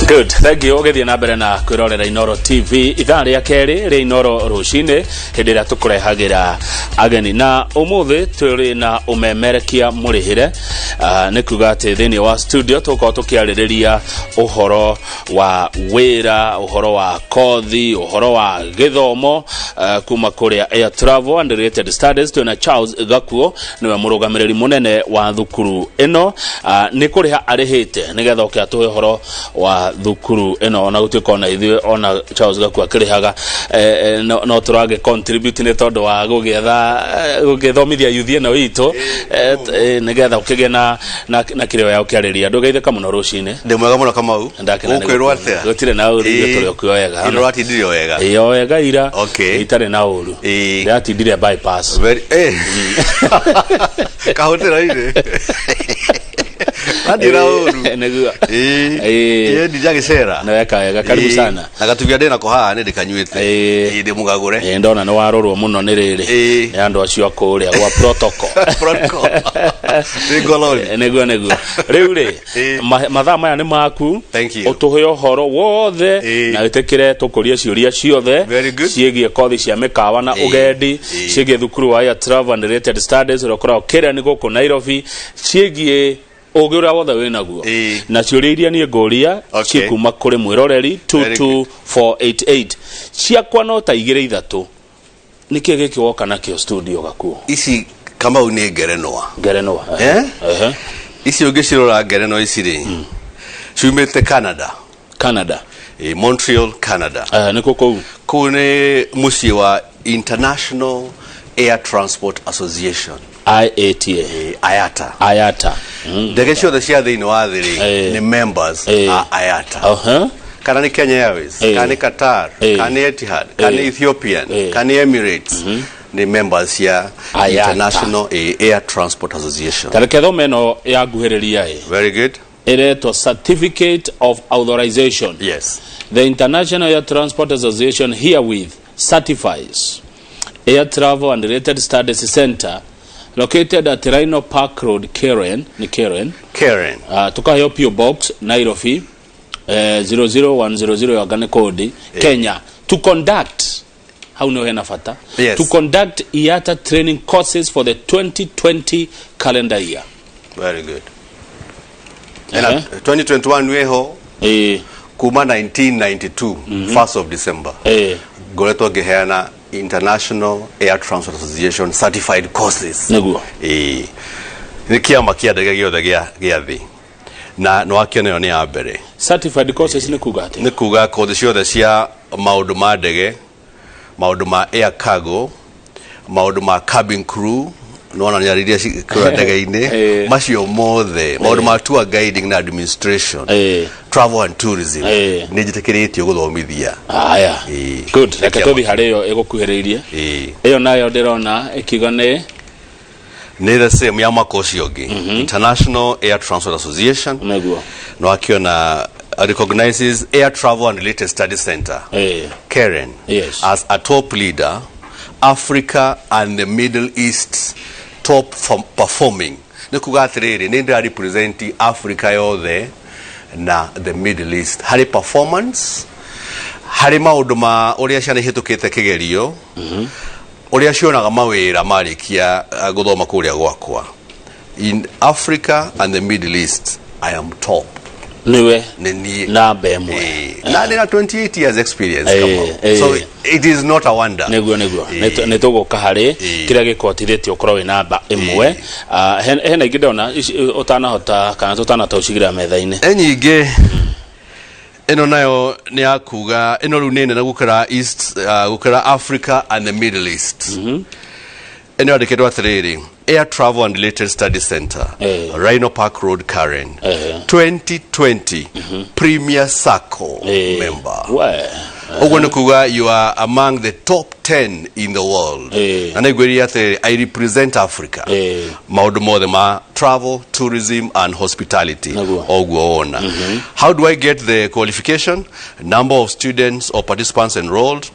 Good, thank you. Ũgĩthiĩ na mbere na kwĩrorera Inoro TV, ithaa rĩa kerĩ rĩa Inoro rũcinĩ, hĩndĩ ĩrĩa tũkũrehagĩra ageni, na ũmũthĩ tũrĩ na ũmemerekia mũrĩhĩre. Nĩ kuga atĩ thĩinĩ wa studio tũgũkorwo tũkĩarĩrĩria ũhoro wa wĩra, ũhoro wa kothi, ũhoro wa gĩthomo kuma kũrĩa Air Travel and Related Studies. Twĩna Charles Gakuo, nĩwe mũrũgamĩrĩri mũnene wa thukuru ĩno. Nĩ kũrĩha arĩhĩte nĩgetha oke atũhe ũhoro wa thukuru ĩno, ona gũtuĩka ona ithuĩ, ona Charles Gakuo akĩrĩhaga, no tũragĩ contribute nĩ tondũ wa gũgĩetha gũgĩthomithia yuthi ĩno itũ, nĩgetha ũkĩgĩe na kĩrĩo ya ũkĩarĩria. Ndũgeithĩka mũno rũcinĩ. Ndĩ mwega mũno, Kamau. Ndakena nĩ Ũkwĩrwo gũkuona. atĩa? Gũtirĩ na ũru, ithuĩ tũrĩ o kuo wega. Ĩno ũratindirio wega? Ĩyo wega ira. Itarĩ na ũru. Ndĩratindire bypass. Very kahũtĩra-inĩ athiĩ na ũru. Nĩguo. Ĩĩ, ndijagĩcera. Nĩ weka wega, karibu sana. Na gatumia ndĩ nako haha nĩ ndĩkanyuĩte. Ĩĩ, ndĩ mũgagũre. Ĩĩ, ndona nĩ warorwo mũno nĩ rĩrĩ nĩ andũ acio a kũrĩa gwa protocol. Protocol. Nĩ ngololi. Nĩguo. Rĩu rĩ, mathaa maya nĩ maku. Thank you. Ũtũhe ũhoro wothe na wĩtĩkĩre tũkũrie ciũria ciothe Very good. ciĩgiĩ kothi cia mĩkawa na ũgendi, ciĩgiĩ thukuru wa Air Travel and Related Studies ũrĩa ũkoragwo Kĩrani gũkũ Nairobi, ciĩgiĩ ũgĩ ũrĩa wothe wĩ naguo, na ciũria iria niĩ ngũria cikuma kũrĩ mwĩroreri. Very good. 22488 ciakwa no ta igĩrĩ ithatũ. Nĩkĩ gĩkĩ woka nakĩo studio, Gakuo? Ici, Kamau, nĩ ngerenwa. Ngerenwa? Eh? Ehe. Ici ũngĩcirora, ngerenwa ici rĩ, ciumĩte Canada. Canada? Ĩ, Montreal, Canada. Nĩkuo kũu? Kũu nĩ mũciĩ wa International Air Transport Association. IATA. Ĩ, IATA. IATA. Ndege ciothe cia thĩinĩ wa thĩ rĩ, nĩ members a IATA. Kana nĩ Kenya Airways, kana nĩ Qatar, kana nĩ Etihad, kana nĩ Ethiopian, kana nĩ Emirates, nĩ members cia IATA. International Air Transport Association. Tareke thome ĩno ya nguhĩrĩria ĩ. Very good. Ĩretwo certificate of authorization. The International Air Transport Association herewith certifies Air Travel and Related Studies Center, located at Rhino Park Road, Karen, nĩ Karen. Karen. Tukaheo PO Box, Nairobi, 00100 yanga nĩ kodi, Kenya, to conduct, hau nĩho hena bata, to conduct IATA training courses for the 2020 calendar year. Very good. Ena 2021 wĩho. Kuma 1992, 1st of December, ngoretwo ngĩheana International Air Transport Association certified courses. Ĩĩ, nĩ kĩama kĩa ndege gĩothe gĩa thĩ, na nĩ wakĩona ĩyo nĩ ya mbere. Certified courses nĩ kuga atĩa? Nĩ kuga kothi ciothe cia maũndũ ma ndege, maũndũ ma air cargo, maũndũ ma cabin crew, nĩwona nĩ iria cikũra ndege-inĩ, macio mothe, maũndũ ma tour guiding na administration, travel and tourism, nĩ njĩtĩkĩrĩtio gũthomithia. Haya. Good, reke Nĩ tũthiĩ harĩ ĩyo ĩgũkuhĩrĩirie. Ĩyo nayo ndĩrona ĩkiuga nĩ Nĩ the same ya mwaka ũcio ũngĩ, International Air Transport Association. No akiona recognizes Air Travel and Related Studies Center, Karen, as a top leader, Africa and the Middle East top performing. Nĩ kuga atĩrĩrĩ, nĩ ndĩra represent Africa yothe na the Middle East harĩ performance, harĩ maũndũ ma ũrĩa ciana ihĩtũkĩte kĩgerio, ũrĩa cionaga mawĩra marĩkia gũthoma kũrĩa gwakwa. In Africa and the Middle East, I am top. Nĩwe nĩ niĩ namba ĩmwe. Na ndĩ na 28 years experience, Kamau. So it is not a wonder. Nĩguo. Nĩ tũgũka harĩ kĩrĩa gĩkũhotithĩtie ũkorwo wĩ namba ĩmwe. Hena ingĩ ndona ũtanahota kana tũtanahota gũcigĩra metha-inĩ. E nyingĩ. Ĩno nayo nĩ ya kuga ĩno rĩu nĩ nene gũkĩra East, gũkĩra Africa and the Middle East. Ĩno yandĩkĩtwo atĩrĩrĩ, Air Travel and Related Study Center, Rhino Park Road, Karen, 2020 Premier Circle member. We. Ũguo nĩ kuga you are among the top 10 in the world. Na nĩ ngwĩrire atĩrĩrĩ, I represent Africa, maũndũ mothe ma travel, tourism and hospitality. Oguo wona, how do I get the qualification? Number of students or participants enrolled,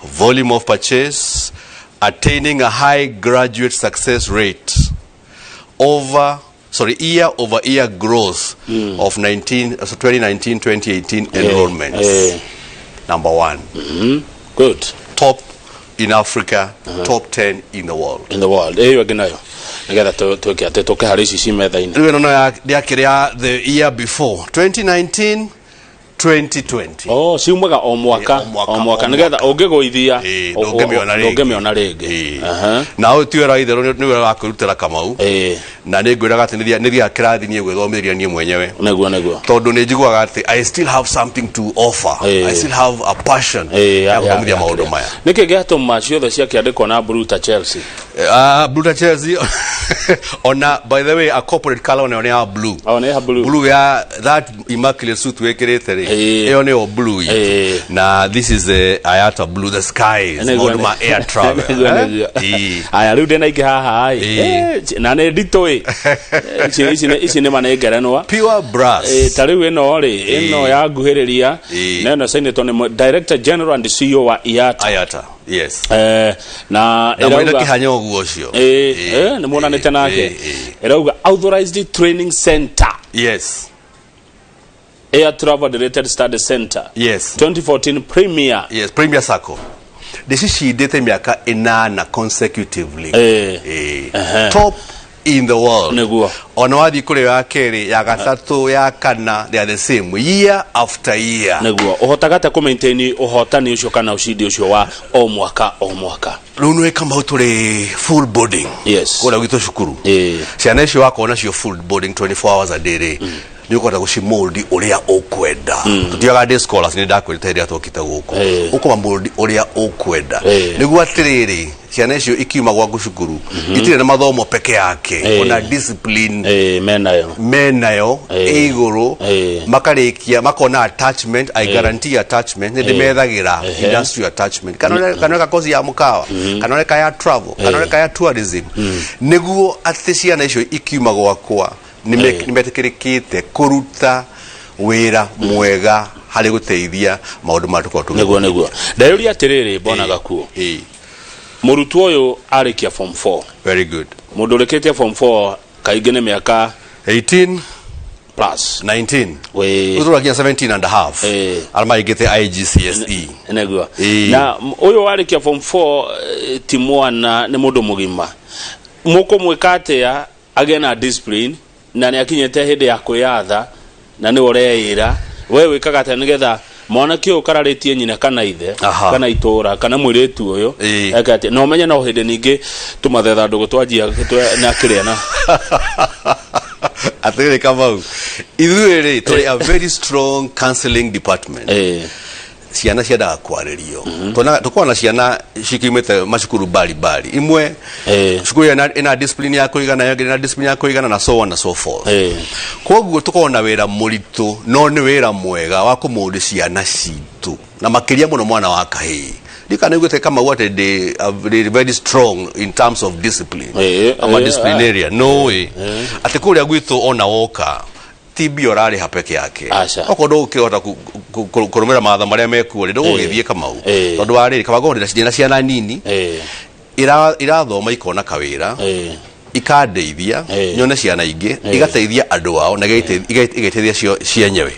volume of purchase, attaining a high graduate success rate over, sorry, year over year growth. of 19, so 2019 2018 enrollments. Number one. Good. Top in Africa, top 10 in the world. In the world. Ĩyo ĩngĩ nayo nĩgetha twĩke atĩ tũke harĩ ici ci metha-inĩ. Rĩu ĩno no yakĩrĩ ya the year before, 2019 2020. Oh, ciumaga o mwaka? O mwaka, o mwaka. O Nĩgetha ũngĩgũithia ndũngĩmĩona rĩngĩ. Ndũngĩmĩona rĩngĩ. Na ũyũ ti wĩra wa itherũ, nĩ wĩra wa kwĩrutĩra, Kamau. Na nĩ ngwĩraga atĩ nĩ thiaga kĩrathi niĩ gwĩthomithĩria niĩ mwenyewe, Nĩguo. tondũ nĩ njiguaga atĩ I still have something to offer. I still have a passion ya gũthomithia maũndũ maya. Nĩkĩ gĩatũma ciothe ciakĩandĩkwo na blue ta Chelsea? Blue ta Chelsea. Ona by the way, a corporate color onayo nĩ ya blue. O nĩ ya blue. Blue ya that immaculate suit wĩkĩrĩte rĩ, ĩyo nĩyo blue itũ. Na this is the IATA blue, the skies, maũndũ ma air travel. Nĩguo, Eh? nĩguo. Ĩĩ. Aya, rĩu ndĩna ingĩ haha ĩ. Na nĩ nditũ ĩ. Ici nĩ ma nĩ ngerenwa. Pure brass. Ta rĩu ĩno rĩ, ĩno ya nguhĩrĩria, na ĩno cainĩtwo nĩ Director General and CEO wa IATA. IATA, yes. Na na mwĩna ĩrauga kĩhanya ũguo ũcio. Nĩ muonanĩte nake. Ĩrauga authorized training center, air travel related study center, 2014 premier. Yes, Premier Sacco ndĩcicindĩte mĩaka 8 consecutively. Top in the world. Ona wathiĩ kũrĩ ya kerĩ, ya gatatũ, ya kana, they are the same year after year. Nĩguo ũhotaga atĩa kũ maintain ũhotani ũcio kana ũcindi ũcio wa o mwaka o mwaka? Rĩu nĩ Kamau, tũrĩ full boarding kũrĩa gwitũ cukuru. Ciana icio wakorwo nacio full boarding 24 hours a day rĩ, nĩ ũkũhota gũcimold ũrĩa ũkwenda. Tũtiaga day scholars, nĩ ndakwĩrĩte hĩndĩ ĩrĩa twokĩte gũkũ. Ũkũma mold ũrĩa ũkwenda, nĩguo atĩrĩrĩ, ciana icio ikiuma gwaku cukuru itirĩ na mathomo peke yake, ona discipline menayo. Menayo ĩ igũrũ. Makarĩkia makona attachment. I guarantee attachment, nĩ ndĩmethagĩra industrial attachment, kana ũreka kosi ya mũkawa, kana ũreka ya travel, kana ũreka ya tourism, nĩguo atĩ ciana icio ikiuma gwakwa nĩ metĩkĩrĩkĩte kũruta wĩra mwega harĩ gũteithia maũndũ marĩa tũkoragwo. Nĩguo ndeyũria atĩrĩrĩ, mbona gakuo mũrutwo ũyũ arĩkia form 4. Very good. Mũndũ ũrĩkĩtie form 4 kaingĩ nĩ mĩaka 18 plus 19. Wĩ Tũrakinya 17 and a half, arĩa maingĩte IGCSE. Nĩguo. Na ũyũ warĩkia form 4, ti mwana, nĩ mũndũ mũgima. Mũkũmwĩka atĩa agĩe na discipline na nĩ akinyĩte hĩndĩ ya kwĩyatha na nĩ ũreĩra we wĩkaga atĩa nĩgetha mwanake ũyũ ũkararĩtie nyina kana ithe kana itũra kana mũirĩtu ũyũ eke atĩa na ũmenye no hĩndĩ ningĩ tũmathetha ndũgũ twanjia na kĩrĩa na Atĩrĩrĩ Kamau, ithuĩ rĩ, tũrĩ a very strong counseling department. Ciana ciendaga kwarĩrio. Tũkoragwo na ciana cikiumĩte macukuru mbali mbali, imwe cukuru ĩna discipline ya kũigana, ĩyo ĩngĩ ĩna discipline ya kũigana, na so on and so forth. Koguo tũkoragwo na wĩra mũritũ, no nĩ wĩra mwega wa kũmũndĩ ciana citũ, na makĩria mũno mwana wa kahĩĩ. Ndikana nĩguĩte Kamau atĩ ndĩ very strong in terms of discipline. I'm a disciplinarian, no ĩ atĩ kũrĩa gwitũ ona woka ti mbia ũrarĩha peke yake. Aca. Okorwo ndũgũkĩhota kũrũmĩrĩra mawatho marĩa mekuo rĩ, ndũgũgĩthiĩ, Kamau. Tondũ wa rĩrĩ, kaba ndĩna ciana nini irathoma ikona kawĩra, ikandeithia nyone ciana ingĩ, igateithia andũ ao na igateithia cio cienyewe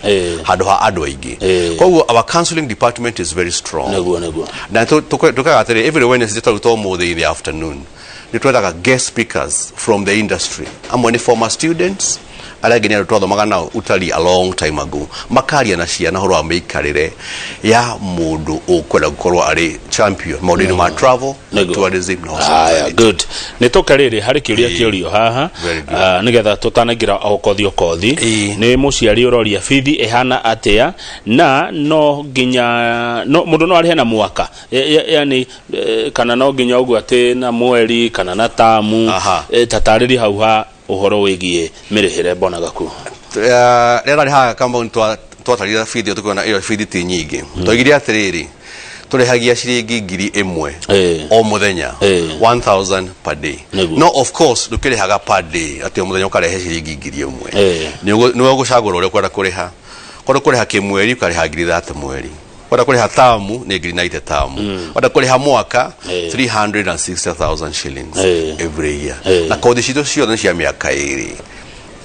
handũ ha andũ aingĩ. Koguo our counseling department is very strong. Nĩguo. Na tukaga atĩrĩ, every Wednesday twaruta ũmũthĩ in the afternoon, nĩ twethaga guest speakers from the industry. Amwe nĩ former students, arĩa angĩ nĩ andũ twathomaga nao utali a long time ago, makaria na ciana ũhoro wa mĩikarĩre ya mũndũ ũkwenda gũkorwo arĩ champion maũndũ-inĩ ma travel, tourism na Aya, hospitality. good. Nĩ tũke rĩrĩ harĩ kĩũria kĩũrio haha. Very good. Nĩgetha tũtanaingĩra o kothi o kothi. Nĩ mũciari ũroria bithi ĩhana atĩa, na no nginya no mũndũ no arĩhe na mwaka, yani kana no nginya ũguo atĩ na mweri kana na tamu? Tatarĩria hau ha ũhoro wĩgiĩ mĩrĩhĩre, mbona gaku. Rĩrĩa rĩ haha Kamau, twatarire bithi ĩyo, tũkĩona ĩyo bithi ti nyingĩ. Twaigire atĩrĩrĩ, tũrĩhagia ciringi 1,000 o mũthenya, 1000 per day. No of course ndũkĩrĩhaga per day atĩ o mũthenya ũkarehe ciringi 1,000. Nĩwe ũgũcagũra ũrĩa ũkwenda kũrĩha. Kwenda kũrĩha kĩmweri, ũkarĩha 30,000 mweri. Kwenda kũrĩha tamu, nĩ 90,000 tamu. Kwenda kũrĩha mwaka, 360,000 shillings every year. Na kothi citũ ciothe nĩ cia mĩaka 2.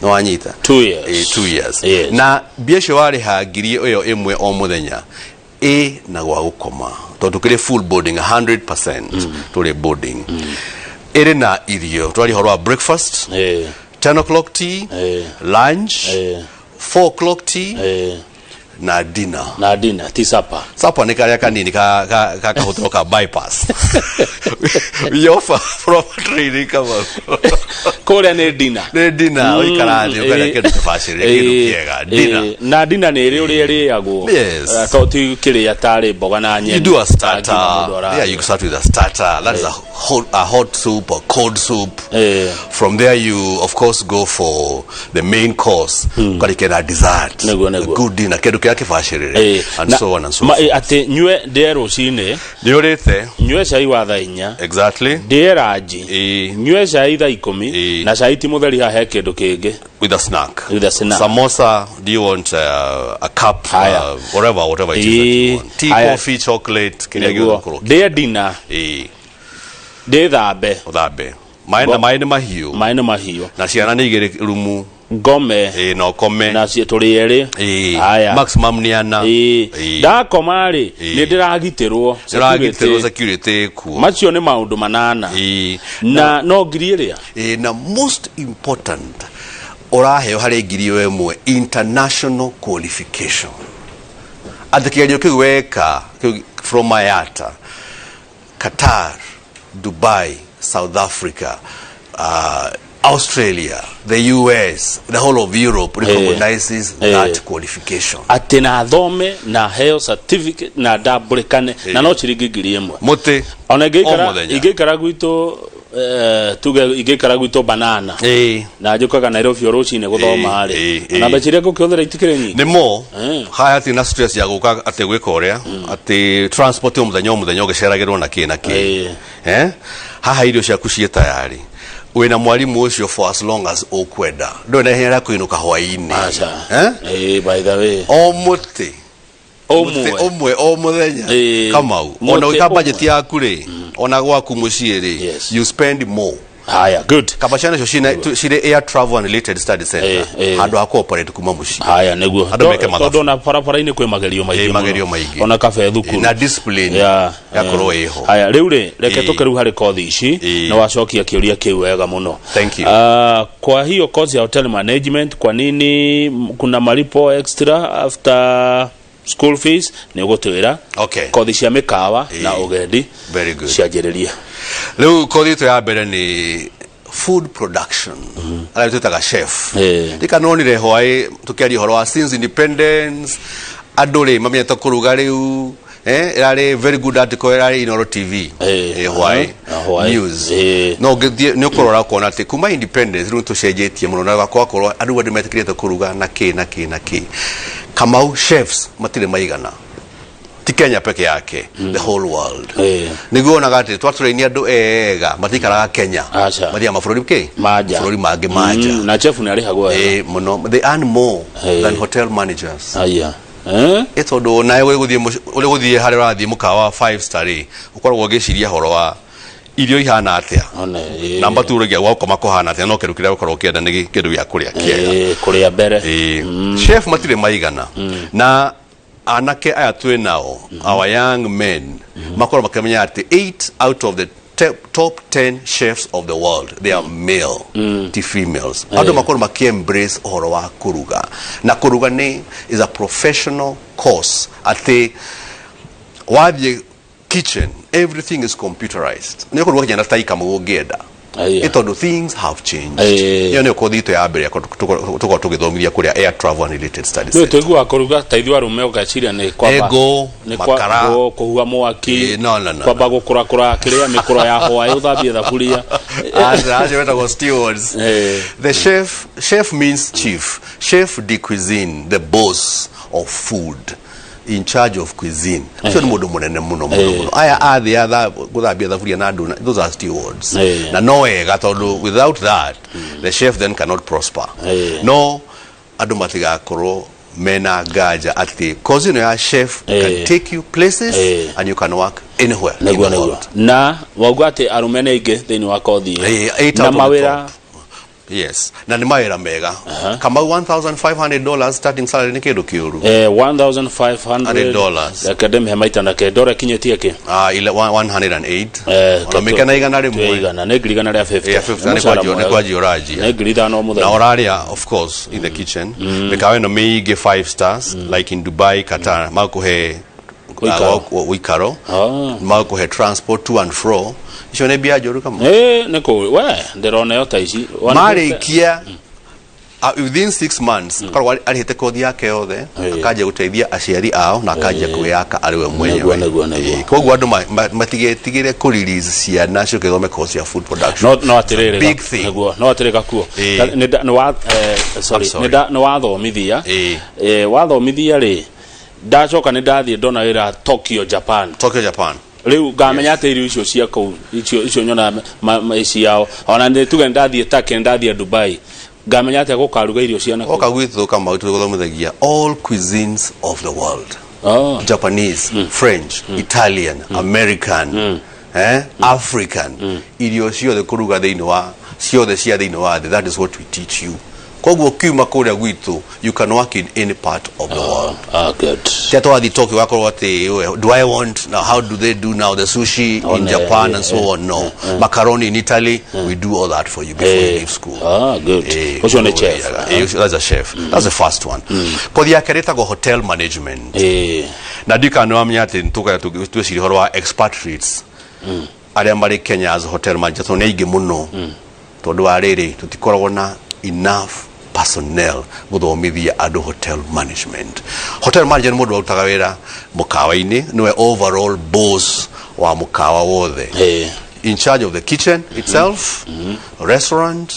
Nĩ wanyita? 2 years. 2 years. Yes. Na mbia icio warĩha 10,000 o mũthenya ĩ na gwa gũkoma, tondũ tũkĩrĩ full boarding, 100% tũrĩ boarding, ĩrĩ na irio, twaria ũhoro wa breakfast, 10 o'clock tea, lunch, 4 o'clock tea na dinner. Na dinner ti supper? Supper nĩ karĩa kanini ka ka ka kahũthĩro ka bypass. We offer proper training kama Kũrĩa nĩ dinner. Nĩ dinner, ũikara thĩ, ũkarĩa kĩndũ kĩbacĩrĩre, kĩndũ kĩega, dinner. Na dinner nĩ ĩrĩ ũrĩa ĩrĩagwo? Yes. To ti kĩrĩa tarĩ mboga na nyeni You do a na starter. ngima mũndũ ararĩa. Yeah, you start with a starter. That is a hot soup or cold soup. From there, you of course go for the main course. Mm. Na dessert. Nĩguo. A good dinner. Kĩndũ kĩrĩa kĩbacĩrĩre. And so on and so forth. Atĩ nyue ndĩe rũcinĩ, Nĩ ũrĩte. nyue cai wa thaa 4, ndĩe lunch, nyue cai thaa 10, na cai ti mũtheri, haha he kĩndũ kĩngĩ. With a snack. With a snack. Samosa. Do you want a cup? Haya. Whatever it is that you want. Tea, Haya. coffee, chocolate. Kĩrĩa Nĩguo. gĩothe ũkorwo. Ndĩe dinner, ndĩthambe. Ũthambe. Maĩ na maĩ nĩ mahiũ. Maĩ nĩ mahiũ. Na ciana nĩ igĩrĩ rumu. Ngome. Ĩĩ, na ũkome. Na tũrĩ erĩ. Haya. Maximum nĩ ana. Ndakoma rĩ, nĩ ndĩragitĩrwo. Nĩũragitĩrwo. Security. Security kuo. Macio nĩ maũndũ manana. Na no ngiri ĩrĩa. Ĩĩ, na most important, ũraheo harĩ 10,000 international qualification, atĩ kĩgerio kĩu weka kĩu from IATA, Qatar, Dubai, South Africa, Australia, the US, the whole of Europe recognizes that qualification. Atĩ na thome na heo certificate na ndambũrĩkane na no ciringi 1000. Mũtĩ Ona o ingĩikara mũthenya. Ingĩikara gwitũ, tuge ingĩikara gwitũ banana na njũkaga Nairobi o rũcinĩ gũthoma rĩ, na mbeca iria ngũkĩhũthĩra itikĩrĩ nyingĩ. Nĩ mo haya hatirĩ na stress ya gũka atĩ gwĩka ũrĩa atĩ transport o mũthenya o mũthenya ũgĩceragĩrwo na kĩ na kĩ. Eh? Haha irio ciaku ciĩ tayari, wĩna mwarimũ ũcio for as long as ũkwenda, ndũrĩ na ihenya rĩa kũinũka hwaĩ-inĩ. Aca. Eh? By the way, O mũtĩ mũtĩ ũmwe ũmwe o mũthenya. Kamau, ona Mũtĩ gwĩka ũmwe. budget yaku rĩ, ona gwaku mũciĩ rĩ, you spend more. Haya, good. Kaba ciana icio cirĩ Air Travel and Related Study Center, handũ ha cooperate kuma mũciĩ. Haya, nĩguo. Andũ meke mathabu. Tondũ ona barabara-inĩ kwĩ magerio maingĩ Ĩ, magerio mũno. maingĩ. Ona kabe thukuru Na discipline yakorwo ĩho. Haya, rĩu rĩ, reke tũke rĩu harĩ kothi ici. Na wacokia kĩũria kĩu wega mũno. Thank you. Kwa hiyo kozi ya hotel management, kwa nini kuna malipo extra after school fees? Nĩ ũgũtwĩra. Kothi cia mĩkawa na ũgendi. Very good. Cianjĩrĩria. Rĩu kothi itũ ya mbere nĩ food production, arĩa twĩtaga chef. Ndikanonire hwaĩ tũkĩaria ũhoro wa since independence andũ rĩ mamenyete kũruga rĩu, ĩrarĩ very good article, ĩrarĩ Inoro TV. Hwaĩ Hwaĩ. news. No ũngĩthiĩ nĩ ũkũrora ũkona atĩ kuma independence rĩu tũcenjetie mũno na gwakorwo andũ andũ metĩkĩrĩte kũruga na kĩ na kĩ na kĩ. Kamau, chefs matirĩ maigana, ti Kenya peke yake, the whole world. Nĩguo wonaga atĩ twatũraini andũ ega matikaraga Kenya. Aca. Mathiaga mabũrũri kĩ Manja. bũrũri mangĩ manja. Na chef nĩ arĩhagwo wega. Mũno, they earn more than hotel managers. Aya. Eh? Ĩ, tondũ nawe ũrĩ gũthiĩ harĩa ũrathiĩ mũkawa wa five star rĩ, ũkoragwo ũgĩciria ũhoro wa irio ihana atĩa. One, Namba tu ũrĩgia gwa gũkoma kũhana atĩa, no kĩndũ kĩrĩa ũkoragwo ũkĩenda nĩ kĩndũ gĩa kũrĩa kĩega. Kũrĩa mbere. Chef matirĩ maigana, na anake aya twĩ nao, our young men, makorwo makĩmenya atĩ 8 out of the top 10 chefs of the world, they are male, ti females. Andũ makorwo makĩ-embrace ũhoro wa kũruga, na kũruga nĩ is a professional course, atĩ wathiĩ kitchen everything is computerized, nĩ ũkũruga kinya na taika mũguo ũngĩenda. Aya. Ĩ, tondũ things have changed. Ĩyo nĩyo kothi itũ ya mbere tũkorwo tũgĩthomithia kũrĩa Air Travel and Related Studies Nĩ Center. tũiguaga kũruga ta ithuĩ arũme ũgeciria nĩ kwamba Ego, nĩ makara. kũhua mwaki, No. kwamba gũkũrakũra kĩrĩa mĩkũro ya hwaĩ, ũthambie thaburia. Aca, acio metagwo stewards. The chef, chef means chief, chef de cuisine, the boss of food, in charge of cuisine, ũcio nĩ mũndũ mũnene mũno mũno mũno. Aya athĩ a gũthambia thaburia na andũ, those are stewards. Na no wega, tondũ without that the chef then cannot prosper. No andũ matigakorwo mena nganja atĩ kozi ĩno ya chef can take you places and you can work anywhere in Nĩguo. the Nĩguo. world. Na wauga atĩ arũme nĩ aingĩ thĩinĩ wa kothi ĩyo. 8 Na out of the mawĩra top. Yes, na nĩ mawĩra mega. Kamau, $1500 starting salary nĩ kĩndũ kĩũru. 1500 dollars. Reke ndĩmĩhe maita na kĩ ndora kinyĩtie kĩ? Ah, ile 108. Ona mĩke na 100. Igana nĩ 150. Yeah, 50 nĩ kwanjia, nĩ kwanjia ũranjia. Nĩ 5,000 o Na mũthenya. ũrarĩa, of course, in the kitchen. Mĩkawa ĩno mĩingĩ five stars, like in Dubai, Qatar, makũhe Ũikaro. Ũikaro. Ah. Makũhe transport to and fro. Icio nĩ mbia njũru kama. Nĩ kũ we ndĩrona yo ta ici. Marĩkia, within 6 months akoragwo arĩhĩte kothi yake yothe, akanjia gũteithia aciari ao na akanjia kwĩyaka arĩ we mwenyewe. Nĩguo. Koguo andũ matigetigĩre kũ release ciana ciũke ithome course ya food production. No atirĩrĩ Big thing. Nĩguo, no atirĩ gakuo. Nĩ wa sorry. I'm sorry. Nĩ wathomithia. Wathomithia rĩ, ndacoka nĩ ndathiĩ ndona wĩra Tokyo, Japan. Tokyo, Japan. Rĩu ngamenya atĩ irio icio cia kũu, icio nyona ciao, ona nĩ tuge nĩ ndathiĩ Turkey, nĩ ndathiĩ Dubai, ngamenya atĩ gũkaruga irio cia nakũu. Oka gwitũ, Kamau, tũgũthomithagia all cuisines of the world. Japanese, French, Italian, American, African, irio ciothe kũruga thĩinĩ wa ciothe cia thĩinĩ wa thĩ. That is what we teach you. Koguo kiuma kũrĩa gwitũ, you can work in any part of the world. Ah, good. Tia twathi Tokyo wakorwo atĩ do I want now, how do they do now the sushi in Japan and so on? No, macaroni in Italy, we do all that for you before you leave school. Ah, good. Ũcio nĩ chef. That's a chef. That's the first one. Kothi yake rĩtagwo hotel management. Na ndika nĩ wamenya atĩ tũkaga twĩciria ũhoro wa expatriates arĩa marĩ Kenya as hotel manager, tondũ nĩ aingĩ mũno, tondũ wa rĩrĩ tũtikoragwo na enough personnel gũthomithia andũ hotel management. Hotel manager nĩ mũndũ warutaga wĩra mũkawa-inĩ, nĩwe overall boss wa mũkawa wothe, in charge of the kitchen itself, restaurant,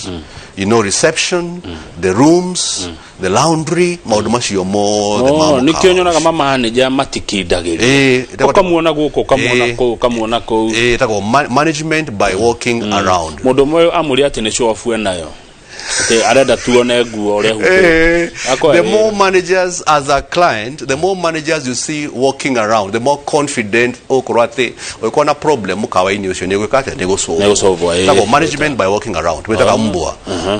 reception, the rooms, the laundry, maũndũ macio mothe ma Oh, mũkawa nĩkĩo nyonaga ũcio. mamanager matikindagĩria. Ũkamuona gũkũ, ũkamuona kũu, ũkamuona kũu. Ĩtagwo management by walking around. Mũndũ ũmwe amũria atĩ nĩ show off enayo, atĩ arenda tuone nguo ũrĩa humbĩte. Akoya The wĩra. more managers, as a client, the more managers you see walking around, the more confident ũkorwo atĩ ũgĩkorwo na problem mũkawa-inĩ ũcio nĩ gwĩka atĩa, nĩ gũsolve. Nĩ gũsolve. Ĩtagwo management by walking around. Wĩtaga mbwa,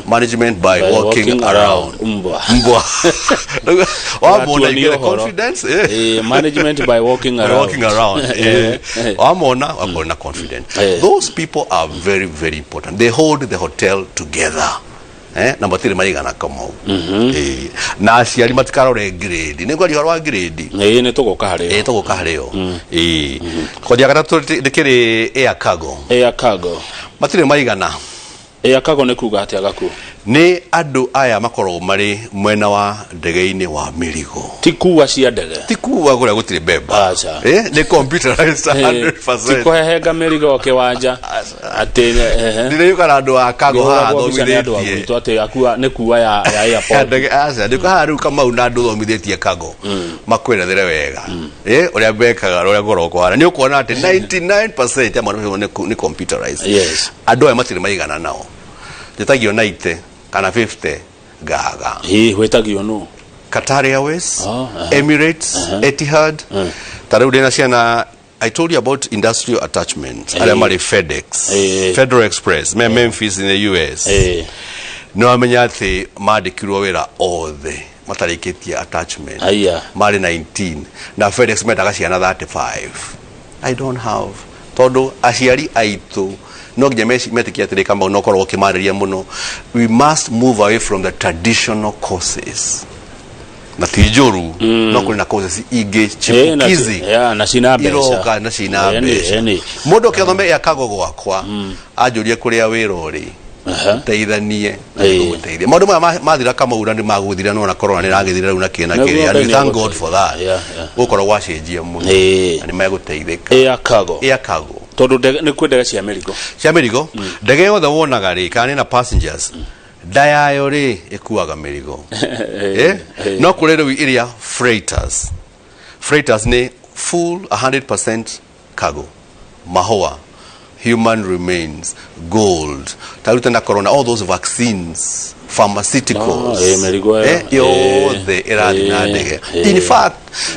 management by By walking around. Mbwa. Mbwa wamona, you Ũratuonia get the ũhoro. confidence. Management by walking By around. walking around. Wamona wakorwo na confident. Those people are very, very important. They hold the hotel together. Na matirĩ maigana, Kamau. Na aciari matikarore grade, nĩ ngwaria ũhoro wa grade. Nĩ tũgũka harĩ Tũgũka harĩ yo. Kothi ya gatatũ ndĩkĩrĩ air cargo. Air cargo. Matirĩ maigana. Air cargo nĩ kuga atĩa, gakuo? Nĩ andũ aya makoragwo marĩ mwena wa ndege-inĩ wa mĩrigo. Ti kuwa cia ndege? Ti kuwa, kũrĩa gũtirĩ mbemba. Aca. Nĩ computerized Ti 100%. kũhehenga mĩrigo kĩwanja atĩ ehe. Ndĩrĩũka na andũ a cargo haha Ngĩhũragwo mbica nĩ andũ a thomithĩtie gwitũ atĩ akua nĩ kuwa ya airport. Ndege, aca, ndĩũka haha rĩu, Kamau, na andũ thomithĩtie cargo makwerethere wega ũrĩa mekaga, ũrĩa ngoragwo kũhana, nĩ ũkuona atĩ 99% ya maũndũ macio nĩ computerized. Andũ aya matirĩ maigana, nao njĩtagio 90 kana 50 ngaga. Hihi wĩtagio nũ? Qatar Airways, Emirates, Etihad. Ta rĩu ndĩna ciana, I told you about industrial attachment, arĩa marĩ FedEx, Federal Express, me Memphis in the US. Nĩ wamenya atĩ mandĩkirwo wĩra othe matarĩkĩtie attachment? Aya. Marĩ 19 na FedEx mendaga ciana 35. I don't have, tondũ aciari aitũ no nginya metĩkie atĩrĩ, Kamau, no korwo ũkĩmarĩria mũno, we must move away from the traditional courses, na ti njũru, no kũrĩ na courses ingĩ chipukizi Yeah, na cina mbeca. iroka na cina mbeca. Mũndũ ũkĩathome ĩakago gwakwa anjũrie kũrĩa wĩra ũrĩ, teithanie, gũteithia maũndũ maya mathira, Kamau, na nĩ magũthira, nona corona nĩ ĩragĩthira rĩu na kĩ na kĩrĩa, and we Ngai thank God for that. Gũkorwo gwacenjia mũno na nĩ megũteithĩka. Air cargo. Air cargo. Tondũ nĩ kwĩ ndege cia mĩrigo. Cia mĩrigo. Ndege yothe wonaga rĩ, kana nĩ na passengers, nda yayo rĩ ĩkuaga mĩrigo. No kũrĩ rĩu ĩrĩa freighters. Freighters nĩ full 100% cargo, mahũa, human remains, gold, ta rĩu tena corona, all those vaccines, pharmaceuticals. No, mĩrigo ĩyo. Yothe ĩrathiĩ na ndege. In fact,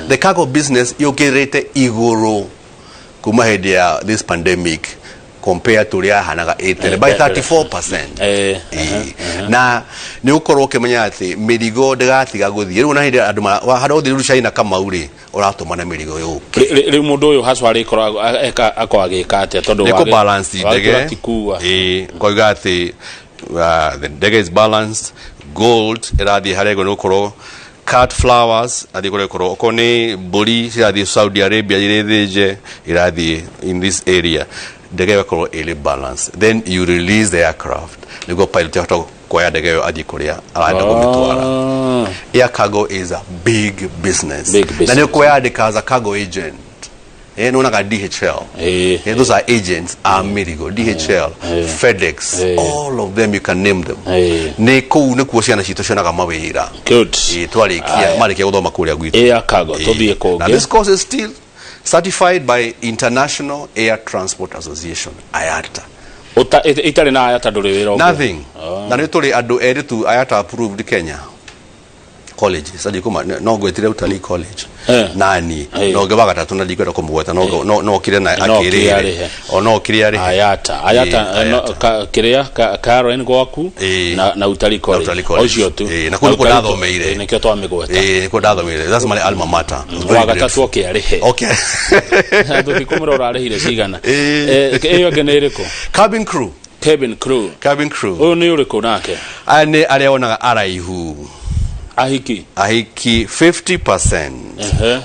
the cargo business yũkĩrĩte igũrũ kuma hĩndĩ ya this pandemic. Compare to ũrĩa yahanaga ĩ by 34%. Na nĩ ũkorwo ũkĩmenya atĩ mĩrigo ndĩgatiga gũthiĩ rĩu na hĩndĩ andũ handũ ũthiĩ rĩu China Kamau rĩ, ũratũmana mĩrigo yũke. Rĩu mũndũ ũyũ hacwa arĩkorwo eka akorwo agĩka atĩa tondũ nĩ kũ balance ndege wagĩkora ti kuua? Ĩĩ, koiga atĩ the ndege is balanced, gold ĩrathiĩ harĩa ĩgũ nĩ gũkorwo cut flowers athiĩ kũrĩa gũkorwo okorwo nĩ mbũri cirathiĩ Saudi Arabia irĩ thĩnje irathiĩ in this area, ndege ĩgakorwo ĩrĩ balanced. Then you release the aircraft nĩguo pilot ahote kuoya ndege ĩyo athiĩ kũrĩa arenda kũmĩtwara. Air cargo is a big business. Big business. Na nĩ ũkwĩyandĩka as a cargo agent. Nĩwonaga DHL. Those are agents a mĩrigo, DHL, FedEx, all of them, you can name them. Nĩ kũu nĩkuo ciana citũ cionaga mawĩra. Twarĩkia marĩkia gũthoma kũrĩa gwitũ. Air cargo. Tũthiĩ Na kũngĩ. This course is still certified by International Air Transport Association, IATA. Itarĩ na IATA ndũrĩ wĩra ũngĩ. Nothing. Na nĩ tũrĩ andũ erĩ tu IATA approved Kenya colleges andikuma no ngwetire Utalii College nani no ngĩ wa gatatũ na ndikwenda kũmũgweta no okire na No okire akĩrĩre arĩhe. O no okire arĩhe. IATA no, IATA. Kĩrĩa Karen gwaku na Utalii College. Utalii College. Ũcio tu. Na kũu nĩkuo Utalii ndathomeire. Nĩkĩo twamĩgweta. Nĩkuo ndathomeire, that's my alma mater. Very Wa gatatũ grateful. oke arĩhe. Okay. Tũtikũmũrora arĩhire cigana. Ĩyo ĩngĩ nĩ ĩrĩkũ? Cabin crew. Cabin crew. Cabin crew. Ũyũ nĩ ũrĩkũ nake? Aya nĩ arĩa wonaga araihu. Ahiki. Ahiki 50%,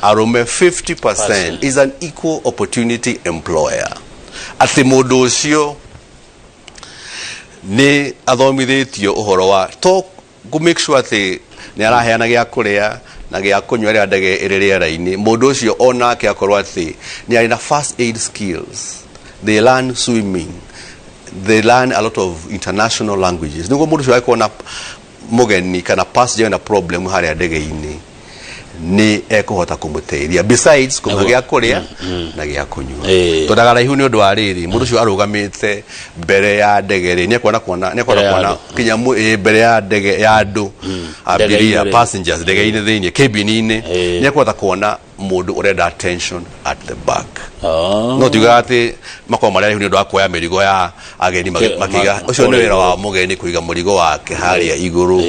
arũme 50%. Is an equal opportunity employer, atĩ mũndũ ũcio nĩ athomithĩtio ũhoro wa to kũ make sure atĩ nĩ araheana gĩa kũrĩa na gĩa kũnyua rĩrĩa ndege ĩrĩ rĩera-inĩ. Mũndũ ũcio onake akorwo atĩ nĩ arĩ na first aid skills, they learn swimming, they learn a lot of international languages, nĩguo mũndũ ũcio angĩkorwo na mũgeni kana passenger na problem harĩa ndege-inĩ nĩ ekũhota kũmũteithia besides kũmũhe gĩa kũrĩa na gĩa kũnyua. Twendaga raihu nĩ ũndũ wa rĩrĩ, mũndũ ũcio arũgamĩte mbere ya ndege rĩ, nĩ ekuona kuona nĩ ekuona Mbere ya kuona andũ. Kinya mbere ya ndege ya andũ abiria. Ndege-inĩ rĩ. Passengers ndege-inĩ thĩinĩ cabin-inĩ, nĩ ekũhota kuona mũndũ ũrenda attention at the back. No tiugaga atĩ makorwo marĩ araihu nĩ ũndũ wa kuoya mĩrigo ya ageni makĩiga ũcio nĩ wĩra wa mũgeni kũiga mũrigo wake harĩa igũrũ.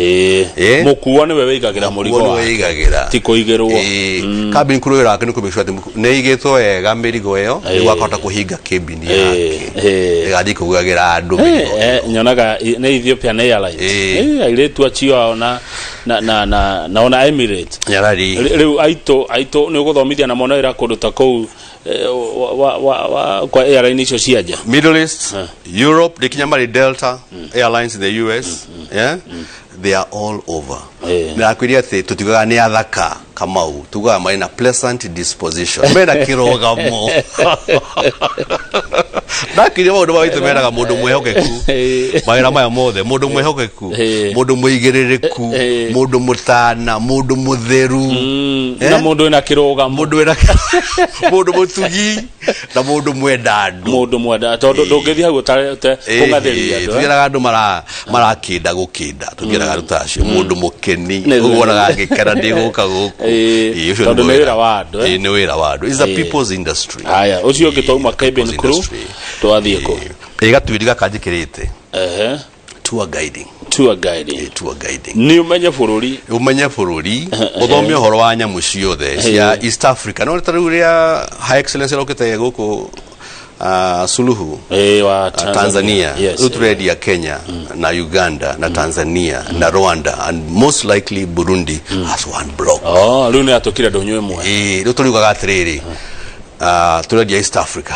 Mũkuo nĩwe wĩigagĩra mũrigo Mũkuo nĩwe wake. wĩigagĩra. Ti kũigĩrwo. Cabin crew wĩra wake nĩ kũ make sure atĩ nĩ ĩigĩtwo wega mĩrigo ĩyo nĩguo akahota kũhinga cabin yake ĩgathiĩ kũgagĩra andũ mĩrigo ĩyo. Nyonaga nĩ Ethiopian Airlines. Airĩtu acio ao na ona Emirates. Nyarari. Rĩu aitũ nĩ ũgũthomithia na mona wĩra kũndũ ta kũu wa kwa airline icio cia nja. Middle East, Europe, they kinya marĩ Delta Airlines in the US, yeah? They are all over. Nĩrakwĩria atĩ tũtiugaga nĩ athaka Kamau, tugaga marĩ na pleasant disposition, mena kĩrũgamo. Ndakiria maũndũ ma witũ meraga mũndũ mwĩhokeku, mawĩra maya mothe, mũndũ mwĩhokeku, mũndũ mũigĩrĩrĩku, mũndũ mũtana, mũndũ mũtheru. Na mũndũ wĩna kĩrũgamo. Mũndũ wĩna mũndũ mũtugi na mũndũ mwenda andũ. Mũndũ mwenda tondũ ndũngĩthiĩ hau ũtarete kũng'athĩria andũ. Tũgĩraga andũ marakĩnda gũkĩnda, tũgĩraga andũ ta acio, mũndũ mũkeni ũguo wonaga agĩkena ndĩgũka gũkũ. Ũcio Tondũ nĩ wĩra wa andũ, eh. Nĩ wĩra wa andũ. It's a people's industry. Haya, ũcio ũngĩ twauma cabin People's crew industry. twathiĩ kũ? Gatuiri gaka njĩkĩrĩte, tour guiding. Tour guiding. Tour guiding. Nĩ ũmenye bũrũri. Umenye bũrũri, ũthome ũhoro wa nyamũ ciothe cia East Africa, no ta rĩu rĩa High Excellency arokĩte gũkũ, Suluhu wa Tanzania. Rĩu tũrendia Kenya na Uganda na Tanzania na Rwanda and most likely Burundi as one block. Oh, rĩu nĩ atũkire ndũnyũ ĩmwe. Rĩu tũriugaga atĩrĩrĩ, tũrendia East Africa.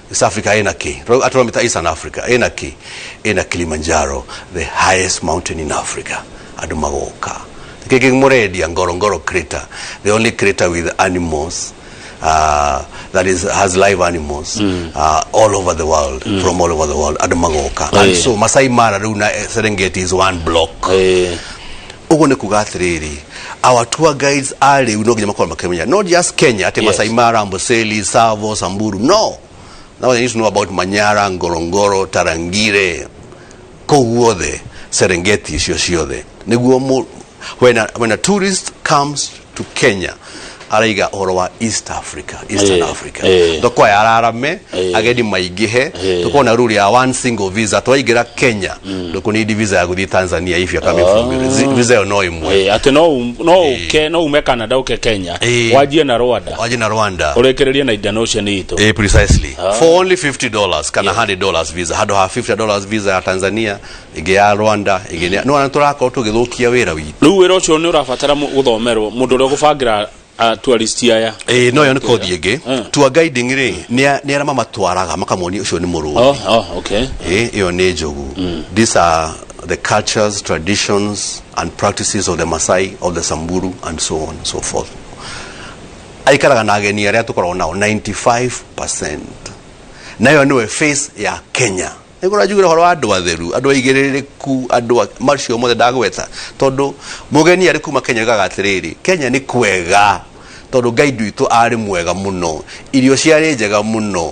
East Africa ĩna kĩ? Atũramĩta Eastern Africa ĩna kĩ? Ĩna Kilimanjaro, the highest mountain in Africa. Andũ magoka kĩngĩ mũrendia Ngorongoro Crater, the only crater with animals, that is has live animals all over the world, from all over the world andũ magoka. And so Masai Mara rĩu na Serengeti is one block. Ũguo nĩ kuga atĩrĩrĩ, our tour guides a rĩu no nginya makorwo makĩmenya not just Kenya atĩ Masai Mara, Amboseli, Tsavo, Samburu. No, now they need to know about Manyara, Ngorongoro, Tarangire, kũu guothe, Serengeti icio ciothe, nĩguo when a tourist comes to Kenya Araiga ũhoro wa East Africa, Eastern Africa. Thoko yararame, ageni maingĩhe. Tukona rule ya one single visa. Twaingĩra Kenya, ndũkũnidi visa ya gũthiĩ Tanzania if you're coming from Europe. Visa ĩyo no ĩmwe. Atĩ no ũke, no ume Canada ũke Kenya, wanjie na Rwanda, wanjie na Rwanda, ũrĩkĩrĩrie na Indian Ocean itũ. Precisely, for only $50 kana $100 visa, handũ ha $50 visa ya Tanzania, ĩngĩ ya Rwanda, ĩngĩ no na tũrakorwo tũgĩthũkia wĩra witũ. Rĩu wĩra ũcio nĩ ũrabatara gũthomerwo mũndũ ũrĩa ũgũbangĩra tourist aya. Ĩĩ, no ĩyo nĩ kothi ĩngĩ. Tour guiding rĩ, nĩ arĩa mamatwaraga makamonia ũcio nĩ mũrũthi. Oh, okay. Ĩĩ, ĩyo nĩ njogu. These are the cultures, traditions and practices of the Masai, of the Samburu and so on and so forth. Aikaraga na ageni arĩa tũkoragwo nao 95%, nayo nĩwe face ya Kenya. Nĩguo njugire ũhoro wa andũ atheru, andũ aigĩrĩrĩku, andũ macio mothe ndagweta, tondũ mũgeni arĩ kuma Kenya oigaga atĩrĩrĩ, "Kenya nĩ kwega tondũ guide witũ arĩ mwega mũno, irio ciarĩ njega mũno,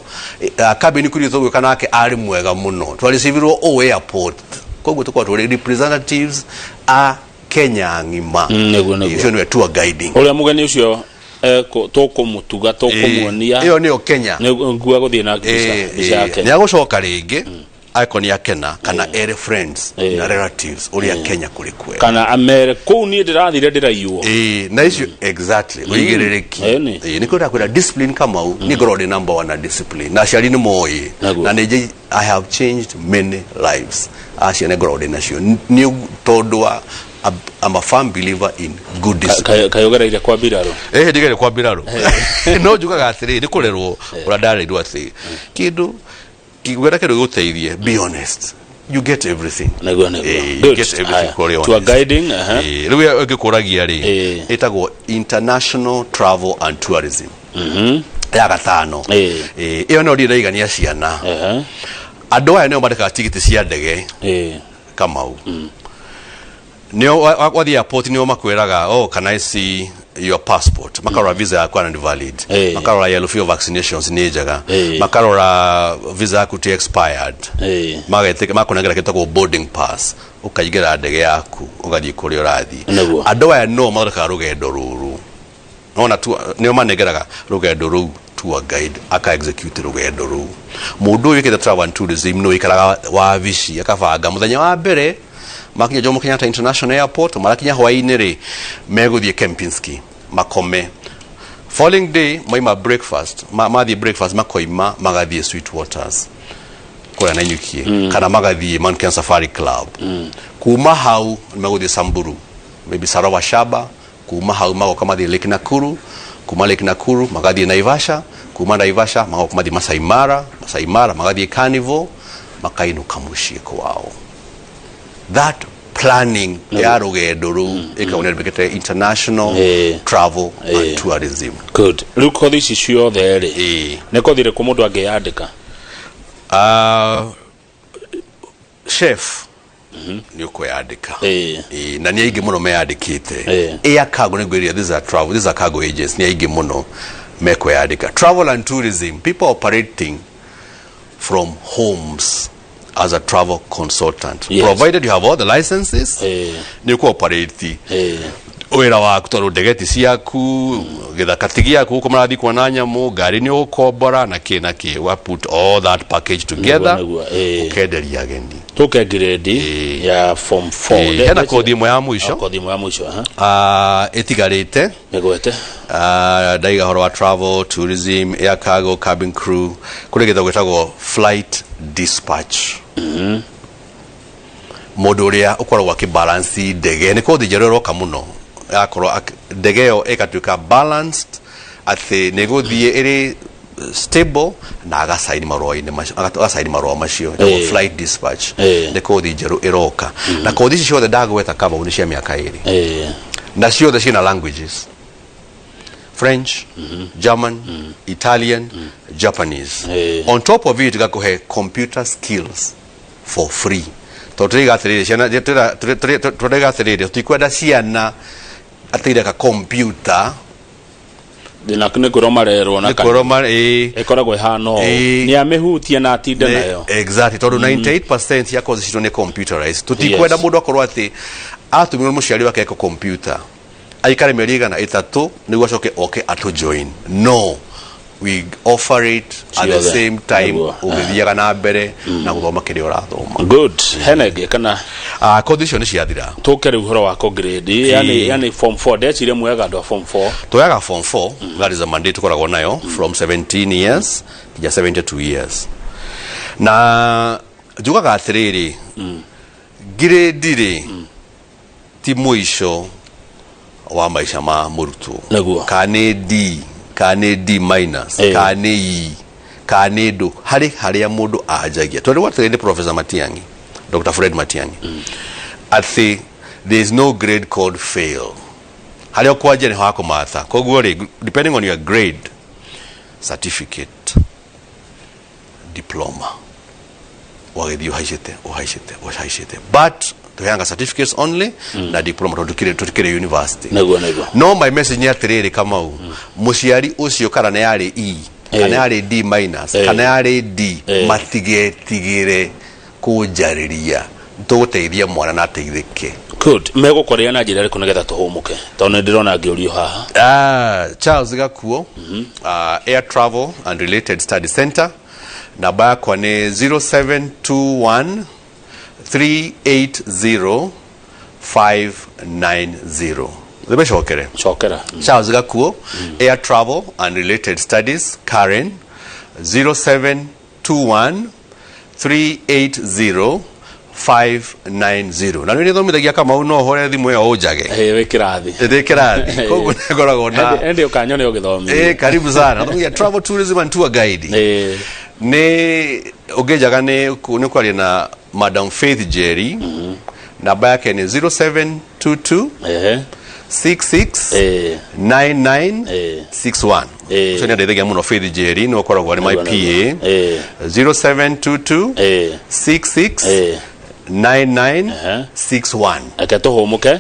cabin crew tũgwĩka nake arĩ mwega mũno, twarecivirwo o airport." Koguo tũkorwo tũrĩ representatives a Kenya ng'ima. Nĩguo. Ũcio nĩwe tour guiding. Ũrĩa mũgeni ũcio tũkũmũtuga, tũkũmuonia. Ĩyo nĩyo Kenya. Nĩguo gũthiĩ na mbica ya Kenya. Nĩ agũcoka rĩngĩ angĩkorwo nĩ akena kana ere friends na relatives ũrĩa Kenya kũrĩ kwega. Kana amere kũu niĩ ndĩrathire ndĩraiywo. Ĩĩ, na icio exactly, ũigĩrĩrĩki. Ĩni. Ĩĩ, nĩkĩo ndakwĩra discipline, Kamau, niĩ ngoragwo ndĩ number one na discipline, na aciari nĩ moĩ. Na nĩ I have changed many lives. Acio nĩ ngoragwo ndĩ nacio nĩ tondũ wa I'm a firm believer in good discipline. Kayũgereire kwa mbirarũ? Ndigere kwa mbirarũ, no njugaga atĩrĩ, nĩ kũrerwo ũrĩa ndarerirwo atĩ kĩndũ kĩgwenda kĩndũ gĩgũteithie, be honest, you get everything. Nĩguo. You Good. get everything Haya. kũrĩ Tour honest. guiding, aha. Rĩu ĩngĩkũragia rĩ, ĩtagwo international travel and tourism, ya gatano. Ĩyo no ndiraigania ciana. Andũ aya nĩo mandĩkaga tigiti cia ndege. Kamau, nĩo wathiĩ airport nĩo makwĩraga, "Oh, can I see your passport?" Makarora visa yaku kana nĩ valid, makarora yellow fever vaccinations nĩ njega, makarora visa yaku ti expired, magetĩka makunengera gĩtagwo boarding pass, ũkaingĩra ndege yaku ũgathiĩ kũrĩa ũrathiĩ. Andũ aya no mathondekaga rũgendo rũrũ nona tu, nĩo manengeraga rũgendo rũu tour guide aka execute rũgendo rũu. Mũndũ ũyũ wĩkĩte travel and tourism nĩ wĩikaraga wabici akabanga mũthenya wa mbere makinya Jomo Kenyatta International Airport, marakinya hwaĩ-inĩ rĩ, megũthiĩ Kempinski makome. Following day maima breakfast, mathiĩ breakfast, makoima magathiĩ Sweet Waters kũrĩa Nanyukie, kana magathiĩ Mount Kenya Safari Club. Kuma hau nĩ megũthiĩ Samburu, maybe Sarova Shaba. Kuma hau magoka mathiĩ Lake Nakuru. Kuma Lake Nakuru magathiĩ Naivasha. Kuma Naivasha magoka mathiĩ Masai Mara. Masai Mara magathiĩ Carnival, makainũka mũciĩ kwao. That planning ya rũgendo rũu ĩkagwo nĩ andũ international travel and tourism. Good. Rĩu kothi ici ciothe rĩ, nĩ kothi ĩrĩkũ mũndũ angĩyandĩka? Chef nĩ ũkwĩyandĩka. Ĩĩ, na nĩ aingĩ mũno meyandĩkĩte. Air cargo nĩ ngwĩrire, these are travel, these are cargo agents, nĩ aingĩ mũno mekwĩyandĩka. Travel and tourism, people operating from homes as a travel consultant, provided you have all the licenses, nĩ ũkũoperate wĩra waku, tondũ ndege ti ciaku, gĩthaka ti gĩaku, gũkũ marathiĩ kuona nyamũ, ngari nĩ ũgũkombora na kĩ na kĩ, wa put all that package together, Nĩguo. ũkenderia ageni. Tũke grade ya form 4. Hena kothi ĩmwe ya mũico. Kothi ĩmwe ya mũico, aha. Ĩtigarĩte. Mĩgwete. Ndaiga ũhoro wa travel, tourism, air cargo, cabin crew, kũrĩ gĩthomo gĩtagwo flight dispatch, mũndũ ũrĩa ũkoragwo akĩbalance ndege. Nĩ kothi njerũ ĩroka mũno, yakorwo ndege ĩyo ĩgatuĩka balanced atĩ nĩ ĩgũthiĩ ĩrĩ stable, na agasaini marũa-inĩ macio, agasaini marũa macio. Ĩtagwo flight dispatch. Nĩ kothi njerũ ĩroka, na kothi ici ciothe ndagweta, Kamau, nĩ cia mĩaka 2, na ciothe ciĩna languages: French, German, Italian, Japanese. On top of it gakũhe computer skills for free, tondũ tũrĩga atĩrĩrĩ ciana, tũrĩga atĩrĩrĩ, tũtikwenda ciana atĩ ireka computer. Na nĩ kwĩrwo marerwo na nĩ kwĩrwo ĩĩ. Ĩkoragwo ĩhana ũũ. Nĩ amĩhutie na atinde nayo. Exactly, tondũ 98% ya course citũ nĩ computerized. Tũtikwenda mũndũ akorwo atĩ atũmirwo mũciari wake eko computer. Aikare mĩeri igana ĩtatũ nĩguo acoke oke atũ join. No, we offer it at the Ciothe. same time, Nĩguo. ũgĩthiaga na mbere na gũthoma kĩrĩa ũrathoma. Good. Hena ĩngĩ kana? Ah, kothi icio nĩ ciathira. Tũke rĩu ũhoro wa kũ-grade, yani form 4, ndeciria muoyaga andũ a form 4. Toyaga form 4. That is a mandate tukoragwo nayo from 17 years nginya 72 years. Na njugaga atĩrĩrĩ, grade rĩ, ti mũico wa maica ma mũrutwo. Kana nĩ D, kana nĩ D minus, kana nĩ E, kana nĩ ndũ, harĩ harĩa mũndũ anjagia. Tondũ atĩrĩ, nĩ Professor Matiang'i, Dr. Fred Matiang'i, atĩ there is no grade called fail. Harĩa ũkwanjia nĩho hakũmatha. Koguo rĩ, depending on your grade, certificate, diploma, ũgagĩthiĩ ũhaicĩte, ũhaicĩte, ũhaicĩte, but tũheanaga certificates only na diploma tondũ tũtikĩrĩ university. Nĩguo nĩguo. No my message nĩ atĩrĩrĩ, Kamau, mũciari ũcio kana nĩ yarĩ E, kana yarĩ D minus, kana yarĩ D, matigetigĩre kũnjarĩria, tũgũteithia mwana na ateithĩke. Good. Megũkwarĩria na njĩra ĩrĩkũ nĩgetha tũhũmũke, tondũ nĩ ndĩrona ngĩũrio haha? Ah, Charles Gakuo, Air Travel and Related Study Center. Namba yakwa nĩ 0721 380 590. Thimecokere. Cokera. Charles Gakuo, Air Travel and Related Studies, Karen, 0721 380 590. Na nĩ nĩthomithagia, Kamau, no hore thimũ ĩyo ũnjage. Ĩ, wĩ kĩrathi. Ndĩ kĩrathi, koguo nĩngoragwo na Ĩndĩ ũkanyone ũgĩthomithia. Eh, karibu sana. Nathomithagia travel, tourism and tour guide. Nĩ ũngĩnjaga nĩ kwaria na Madam Faith Jerry. Namba yake nĩ 0722 66 99 61. Ũcio nĩ andeithagia mũno. Faith Jerry nĩ ũkoragwo arĩ my PA. 0722 66 99 61. Reke tũhũmũke,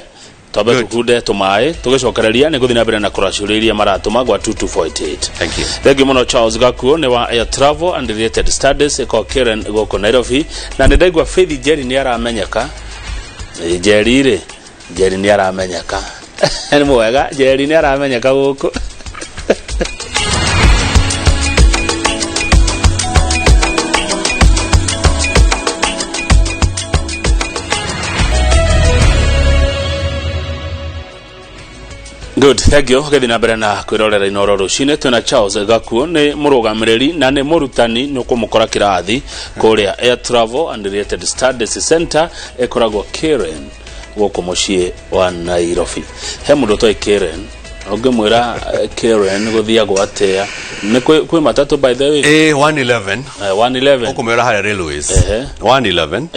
twambe Good. tũkunde tũmaĩ, tũgĩcokereria nĩ gũthiĩ na mbere na kũraciũria iria maratũma gwa 22488. Thank you. Thank you mũno. Charles Gakuo nĩ wa Air Travel and Related Studies, ĩkoragwo Karen gũkũ Nairobi. Na nĩ ndaigua Faith Jerry nĩ aramenyeka. Jerry rĩ, Jerry nĩ aramenyeka, nĩ mwega. Jerry nĩ aramenyeka gũkũ. Good, thank you. Gĩthiĩ na mbere na kwĩrorera Inoro rũcinĩ. Twĩna Charles Gakuo, nĩ mũrũgamĩrĩri na nĩ mũrutani. Nĩ ũkũmũkora kĩrathi kũrĩa Air Travel and Related Studies Center, ĩkoragwo Karen gũkũ mũciĩ wa Nairobi. He mũndũ ũtoĩ Karen, ũngĩmwĩra Karen gũthiagwo atĩa? Nĩ kwĩ matatũ, by the way. Eh, 111. 111. Ũkũmĩra harĩa railways. 111.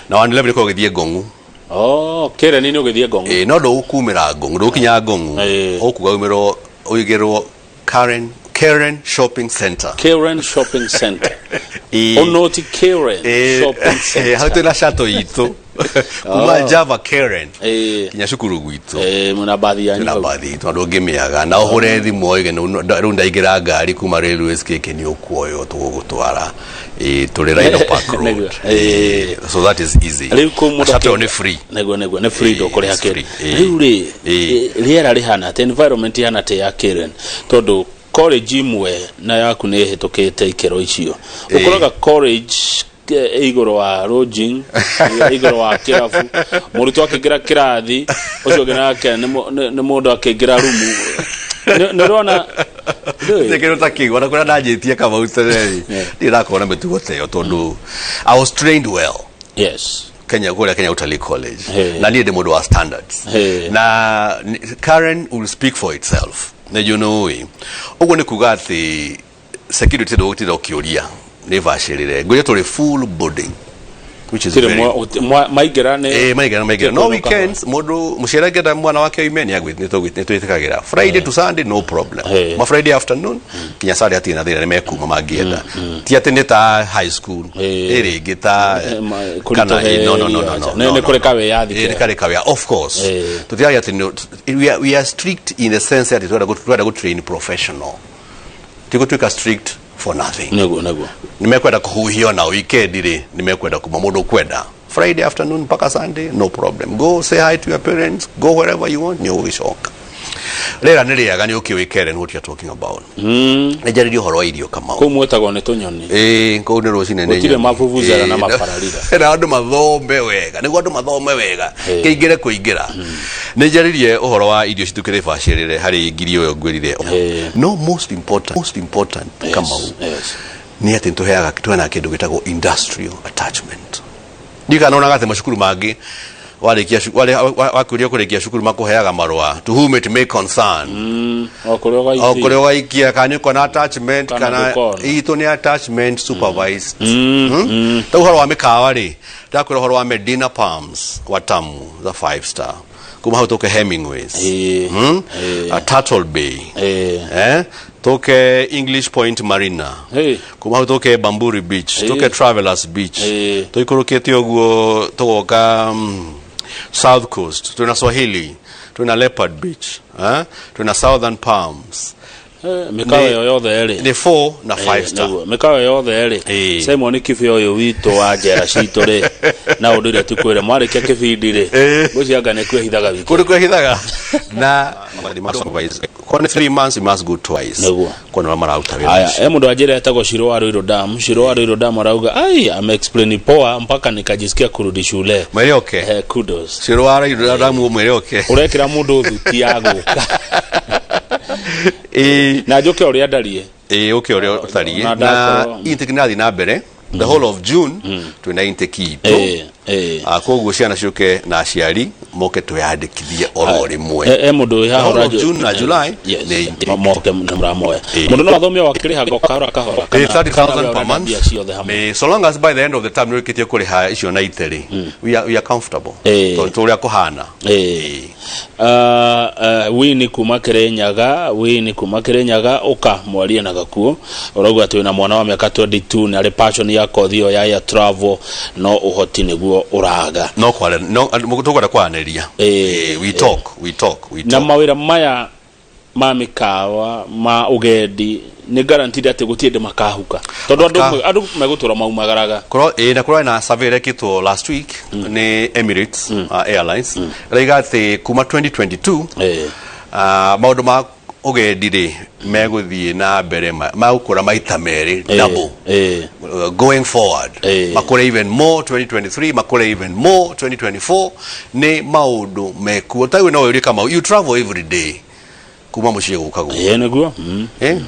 Na 111 ĩkoragwo ĩgĩthiĩ Ngong'u. Oh, Karen nĩ ũgĩthiĩ Ngong'u. Ĩ, no ndũgũkumĩra Ngong'u, ndũgũkinya Ngong'u. Ũkuga umĩrwo ũigĩrwo Karen Shopping Center. Karen Shopping Center. Ũnoti Karen Shopping Center. Hau twĩna shuttle itũ kuma Java Karen nginya cukuru gwitũ. Mwĩna bathi yanyu na hau. Bathi itũ andũ ũngĩmĩaga na ũhũre thimũ oige rĩu ndaingĩra ngari kuma railways kĩkĩ, nĩ ũkuoywo tũgũgũtwara. Tũrĩ Rhino Park Road. So that is easy. Rĩu kũu mũndũ Na shuttle ĩyo nĩ free. Nĩguo nĩ free, ndũkũrĩha It's kĩndũ. free. Rĩu rĩ, rĩera rĩhana atĩa, environment ihana atĩa ya Karen? Tondũ college imwe na yaku nĩ ĩhĩtũkĩte ikĩro icio, ũkoraga college igũrũ wa lodging, igũrũ wa kĩrabu, mũrutwo akĩingĩra kĩrathi, ũcio ũngĩ nake nĩ mũndũ akĩingĩra rumu. Nĩ ũrona? Ndũĩ? Kĩndũ ta kĩu ona kũrĩa ndanjĩtie, Kamau, tene rĩ, ndirĩ ndakorwo na mĩtugo ta ĩyo tondũ I was trained well. Kenya, kũrĩa Kenya Utalii College. Na niĩ ndĩ mũndũ wa standards. Na Karen will speak for itself, nĩ nĩ ũguo nĩ kuga atĩ security ndũgũtinda ũkĩũria, nĩ bacĩrĩre ngwĩre tũrĩ full boarding, which is Tirĩ very maingĩra nĩ maingĩra no Kĩndũ weekends mũndũ mũciari angĩenda mwana wake oime nĩ twĩtĩkagĩra Friday to Sunday, no problem. Ma Friday afternoon nginya Sunday hatirĩ na thĩna, nĩ mekuma mangĩenda. Ti atĩ nĩ ta high school ĩrĩ ĩngĩ ta kana no. Nĩ No, kũrĩ no. kawĩyathi Nĩ kega. karĩ kawĩa, of course. Tũtiragia atĩ we are strict in the sense atĩ twenda gũ train professional, ti gũtuĩka strict for nothing. Nĩguo. Nĩ mekwenda kũhuhio na weekend rĩ, nĩ mekwenda kuma mũndũ kwenda Friday afternoon mpaka Sunday, no problem. Go say hi to your parents, go wherever you want, nĩ ũgũgĩcoka. Rĩera nĩ rĩega, nĩ ũkĩũĩ Karen what you are talking about. Nĩ njarĩrie ũhoro wa irio, Kamau. Kũu mwetagwo nĩ tũnyoni. Ĩĩ, kũu nĩ rũcinĩ nĩ Gũtirĩ nyoni. mavuvuzela na Ĩĩ, mapararira. Na andũ mathome wega, nĩguo andũ mathome wega, Ĩĩ. kĩingĩre kũingĩra. Nĩ njarĩrie ũhoro wa irio citũ kĩrĩ bacĩrĩre harĩ ngiri ũyũ ngwĩrire. Ĩĩ. No most important, most important, Kamau, nĩ atĩ tũheaga, tũheanaga kĩndũ gĩtagwo industrial attachment. Ndiũĩ kana nĩwonaga atĩ macukuru mangĩ warĩkia wakĩũria kũrĩkia cukuru makũheaga marũa to whom it may concern. O kũrĩa O ũgaikia. kũrĩa ũgaikia, kana nĩ ũkona attachment Kana kana ndũkona. itũ nĩ attachment supervised. Ta ũhoro wa mĩkawa rĩ, ndakwĩra ũhoro wa Medina Palms, Watamu, the five star, kuma hau tũke Hemingways, Turtle Bay, tũke English Point Marina, Hey. kuma hau tũke Bamburi Beach, tũke Travelers Beach, Ĩĩ. tũikũrũkĩte ũguo tũgoka South Coast, twĩna Swahili, twĩna Leopard Beach, twĩna Southern Palms. Mĩkawa ĩyo yothe rĩ, Nĩ 4 na 5 star. Nĩguo, mĩkawa yothe rĩ, Simon Kibe ũyũ witũ wa njera citũ rĩ, na ũndũ ũrĩa tukwĩre mwarĩkia kĩbindi rĩ, ngwĩciria nĩ kwĩhithaga wiki. Kũndũ kwehithaga na korwo nĩ 3 months, you must go twice. Nĩguo. Kuona ũrĩa mararuta wĩra Aya, ũcio. e mũndũ anjĩra etagwo Shiro wa Ruiru Dam. Shiro wa Ruiru Dam arauga, ai, ameexplain poa mpaka nikajisikia kurudi shule. Mwĩre oke. Kudos. Ciro wa Ruiru Dam, mwĩre oke. Ũrekĩra mũndũ thuti ya gũka. Na njũke ũrĩa ndarie. Ĩĩ, ũke ũrĩa ũtariĩ. Na Na intake nĩ ĩrathiĩ na mbere the whole of June, twĩna intake itũ. Ah, koguo ciana ciũke na aciari moke twĩyandĩkithie oro rĩmwe. E mũndũ wĩ haha The whole of ũranjũ- June na July nĩ intake. Moke na mũramoya. Mũndũ no athome o akĩrĩhaga o kahora kahora. Ĩĩ, Kana 30,000 we per ũrenda month. mbia ciothe hamwe. Nĩ, so long as by the end of the term nĩ ũrĩkĩtie kũrĩha icio na ite rĩ, we are comfortable. Tondũ tũrĩa kũhana. Wini kuma Kirinyaga, Wini kuma Kirinyaga, uka mwarie na gakuo urauga atĩ wĩna mwana wa mĩaka 22 na arĩ passion ya kothi ĩyo ya air travel, no ũhoti nĩguo ũraga. No kware no tũkwenda kwaranĩria. We talk, we talk, we Na talk. mawĩra maya ma mĩkawa ma ũgendi nĩ guaranteed atĩ gũtirĩ hĩndĩ makahuka, tondũ andũ andũ megũtũra maumagaraga? Kũro, na kũrarĩ na survey ĩrekĩtwo last week nĩ Emirates Airlines, ĩraiga atĩ kuma 2022 maũndũ ma ũgendi rĩ megũthiĩ na mbere magũkũra maita merĩ, double, going forward. Makũre even more 2023, makũre even more 2024. Nĩ maũndũ mekuo ta no ũrie, Kamau, you travel every day kuma mũciĩ gũka gũkũ. Ĩĩ, nĩguo.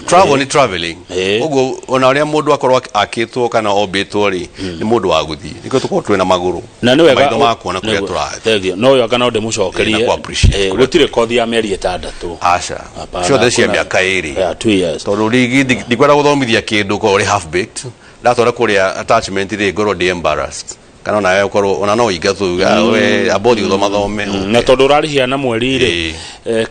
Travel nĩ traveling. Ũguo ona ũrĩa mũndũ akorwo akĩtwo kana ombĩtwo rĩ, nĩ mũndũ wa gũthiĩ, nĩkĩo tũkorwo twĩna magũrũ Na nĩ wega maitho ma kuona kũrĩa nĩguo. tũrathiĩ. Thengiũ. No ũyũ anga no ndĩmũcokerie. Na ku-appreciate kũrĩa Gũtirĩ kothi ya mĩeri 6. Aca. Hapana, Ciothe cia hakuna. mĩaka 2. Yeah, 2 years. Tondũ rĩngĩ ndikwenda gũthomithia kĩndũ korwo ũrĩ half baked, ndatwara kũrĩa attachment rĩ, ngorwo ndĩ embarrassed, kana onawe ũkorwo ona no ũingatwo uge, "Ah, we amba ũthiĩ ũthomathome." Na tondũ ũrarĩhia na mweri rĩ, Ĩĩ.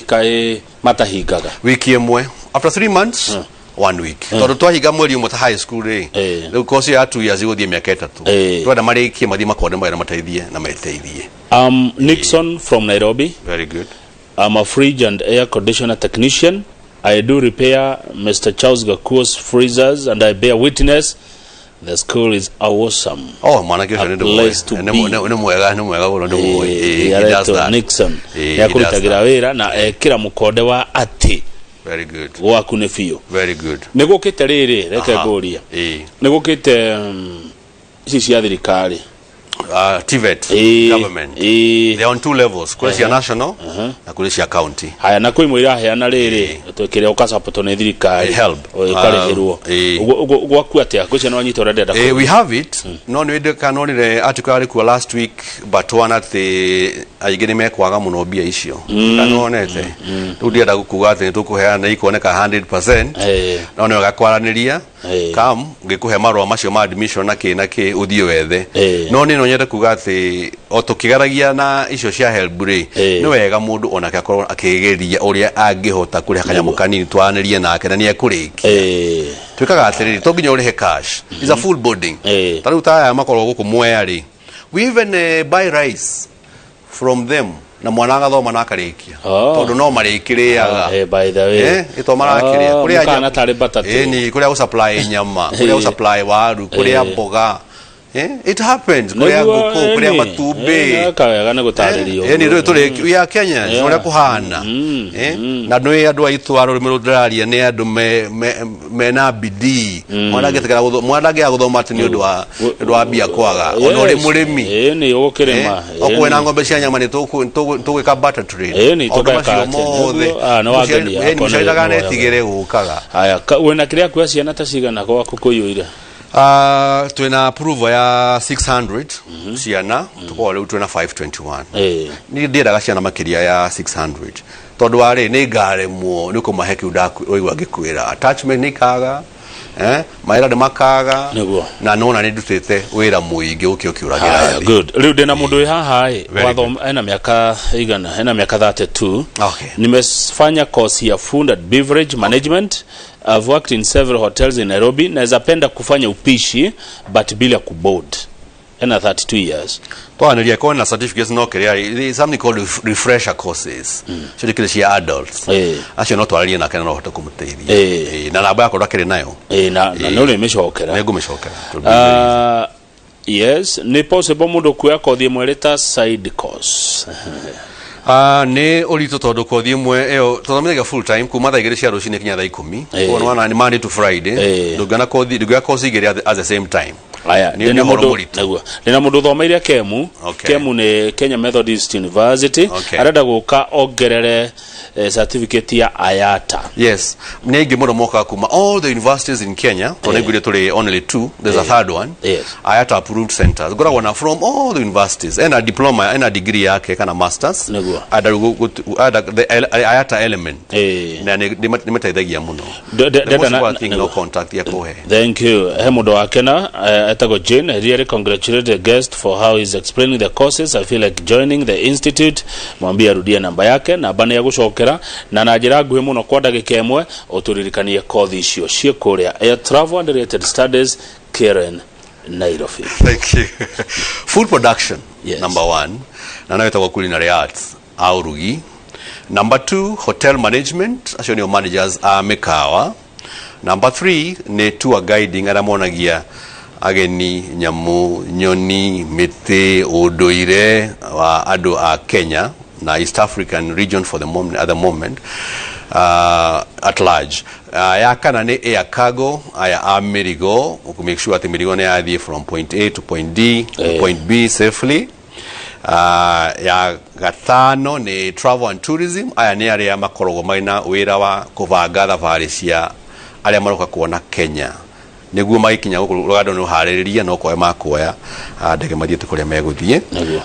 Kaĩ matahingaga? Wiki ĩmwe, after 3 months, one week, tondũ twahinga mweri ũmwe ta high school rĩ, rĩu course ya 2 years igũthiĩ mĩaka 3. Twenda marĩkie mathiĩ makone mawĩra, mateithie na meteithie. Nixon from Nairobi. Very good. I'm a fridge and air conditioner technician. I do repair Mr. Charles Gakuo's freezers and I bear witness the school is awesome. Oh, mwanake ũcio A nĩ place to ndĩmũĩ. be. Nĩ mwega, nĩ mwega mũno, ndĩmũĩ. He does Aretwo that. Nixon. He does Nĩakũrutagĩra that. wĩra na ekĩra mũkonde wa atĩ Very good. gwaku nĩ biũ. Very good. Nĩ gũkĩte rĩrĩ, reke ngũrie. Nĩ gũkĩte ici cia thirikari? TVET government. They are on two levels, kũrĩ cia national na kũrĩ cia county. Haya, na kwĩ imwe iraheana rĩrĩ kĩrĩa ũkasapotwo nĩ thirikari? HELB. Ũkarĩhĩrwo. Ũguo gwaku atĩa? Ngwĩciria nĩ wanyita ũrĩa ndĩrenda We have it, no nĩ ndĩ kana nonire article yarĩ kuo last week, but one atĩ aingĩ nĩ mekwaga mũno mbia icio, kana wonete rĩu ndienda kuga atĩ nĩ tũkũheana ikuoneka 100%. No nĩ wega kwaranĩria. Kam ngĩkũhe marũa macio ma admission na kĩ na kĩ, ũthiĩ wethe. No niĩ no nyende kuga atĩ o tũkĩgeragia na icio cia HELB rĩ, nĩ wega mũndũ onake akorwo akĩgeria ũrĩa angĩhota kũrĩha kanyamũ kanini, twaranĩrie nake na nĩ ekũrĩkia. Twĩkaga atĩrĩrĩ, to nginya ũrĩhe cash, is a full boarding. Ta rĩu ta aya makorwo gũkũ Mwea rĩ, we even buy rice from them na mwana agathoma na akarĩkia. Oh. Tondũ no marĩkĩrĩaga. By the way. Ĩto marakĩrĩa. Oh, Kũrĩa mũkana tarĩ batatu. Ĩni kũrĩa gũsupply nyama, kũrĩa gũsupply waru, kũrĩa mboga. It happens kũrĩa ngũkũ, kũrĩa matumbĩ. Eka wega nĩ gũtarĩria. Ĩni rĩu tũrĩ, we are Kenyans. Ũrĩa kũhana. Na nĩ andũ aitũ a rũrĩmĩ rũrũ ndĩraria nĩ andũ mena bidii. Mwana angĩtĩkĩra mwana angĩaga gũthoma atĩ nĩ ũndũ wa nĩ ũndũ wa mbia kwaga, ona ũrĩ mũrĩmi. Ĩni ũgũkĩrĩma. Okorwo wĩna ng'ombe cia nyama nĩ tũgwĩka barter trade. Ĩni, Maũndũ tũgeka macio atĩ. mothe. Nĩguo, nĩ wangenia. Ĩni, Akorwo mũciari nĩ ndakanetigĩre gũkaga. Haya, wĩna kĩrĩa kuoya ciana ta cigana gwaku kũiyũire? Twĩna approval ya 600 ciana, tũkorwo rĩu twĩna 521. Niĩ ndiendaga ciana makĩria ya 600 tondũ warĩ nĩ ngaremwo nĩ kũmahe kĩu waigua ngĩkwĩra attachment nĩ ikaga, mawĩra nĩ makaga. Na nona nĩ ndutĩte wĩra mũingĩ ũkĩ ũkĩũragĩra Haya, thĩ. good. Rĩu ndĩna mũndũ wĩ haha ĩ, Very ena mĩaka igana, ena mĩaka 32. Nimefanya course ya food and beverage management. I've worked in several hotels in Nairobi. Naweza penda kufanya upishi but bila kuboard. Ena 32 years. Twanĩria korwo na certificates no kĩrĩa there is something called refresher courses, cio nĩ kĩrĩ cia adults. Acio no twarĩrie nake na no hote kũmũteithia. Na namba yakwa ndakĩrĩ nayo. Na nĩ ũrĩmĩcokera. Nĩ ngũmĩcokera. It will be very easy. Yes, nĩ possible mũndũ kuoya kothi ĩmwe ĩrĩ ta side course? Nĩ ũritũ tondũ kothi ĩmwe ĩyo tũthomithagia full time kuma thaa 2 cia rũcinĩ kinya thaa 10. Koguo nĩwona nĩ Monday to Friday. Ndũngĩona kothi, ndũngĩoya kothi igĩrĩ at the same time. Aya, Nĩ ndĩna ũhoro mũndũ mũritũ. Nĩguo. Ndĩna mũndũ ũthomeire Kemu. Kemu nĩ Kenya Methodist University. Arenda gũka ongerere certificate ya IATA. Yes, nĩ aingĩ mũno mokaga kuma all the universities in Kenya tondũ nĩngwĩrire tũrĩ only two, there's a third one. IATA approved centers ngoragwo na from all the universities, ena diploma, ena degree yake kana masters. Enda rĩu enda the IATA element. Na nĩ mateithagia mũno. The most important thing no contact ya kũhe. Thank you. He mũndũ wakena, etagwo Jane. I really congratulate the guest for how he's explaining the courses. I feel like joining the institute. Mwambie arudie namba yake, namba nĩ egũcokera na njĩra nguhĩ mũno kwa ndagĩka ĩmwe ũtũririkanie kothi icio ciĩ kũrĩa Air Travel and Related Studies, Karen, Nairobi. Thank you. Food production, number one, na nayo ĩtagwo culinary arts, a ũrugi. Number two, hotel management, acio nĩo managers a mĩkawa. Number three nĩ tour guiding, arĩa monagia ageni nyamũ, nyoni, mĩtĩ, ũndũire wa andũ a Kenya na East African region for the moment, at the moment at large. Ya kana nĩ air cargo, aya a mĩrigo, ku make sure atĩ mĩrigo nĩ yathiĩ from point A to point D to point B safely. Ya gatano nĩ travel and tourism, aya nĩ arĩa makoragwo marĩ na wĩra wa kũbanga thabarĩ cia arĩa maroka kuona Kenya nĩguo magĩkinya gũkũ rũgendo nĩ rũharĩrĩrie no kuoya makuoya ndege mathiĩte kũrĩa megũthiĩ.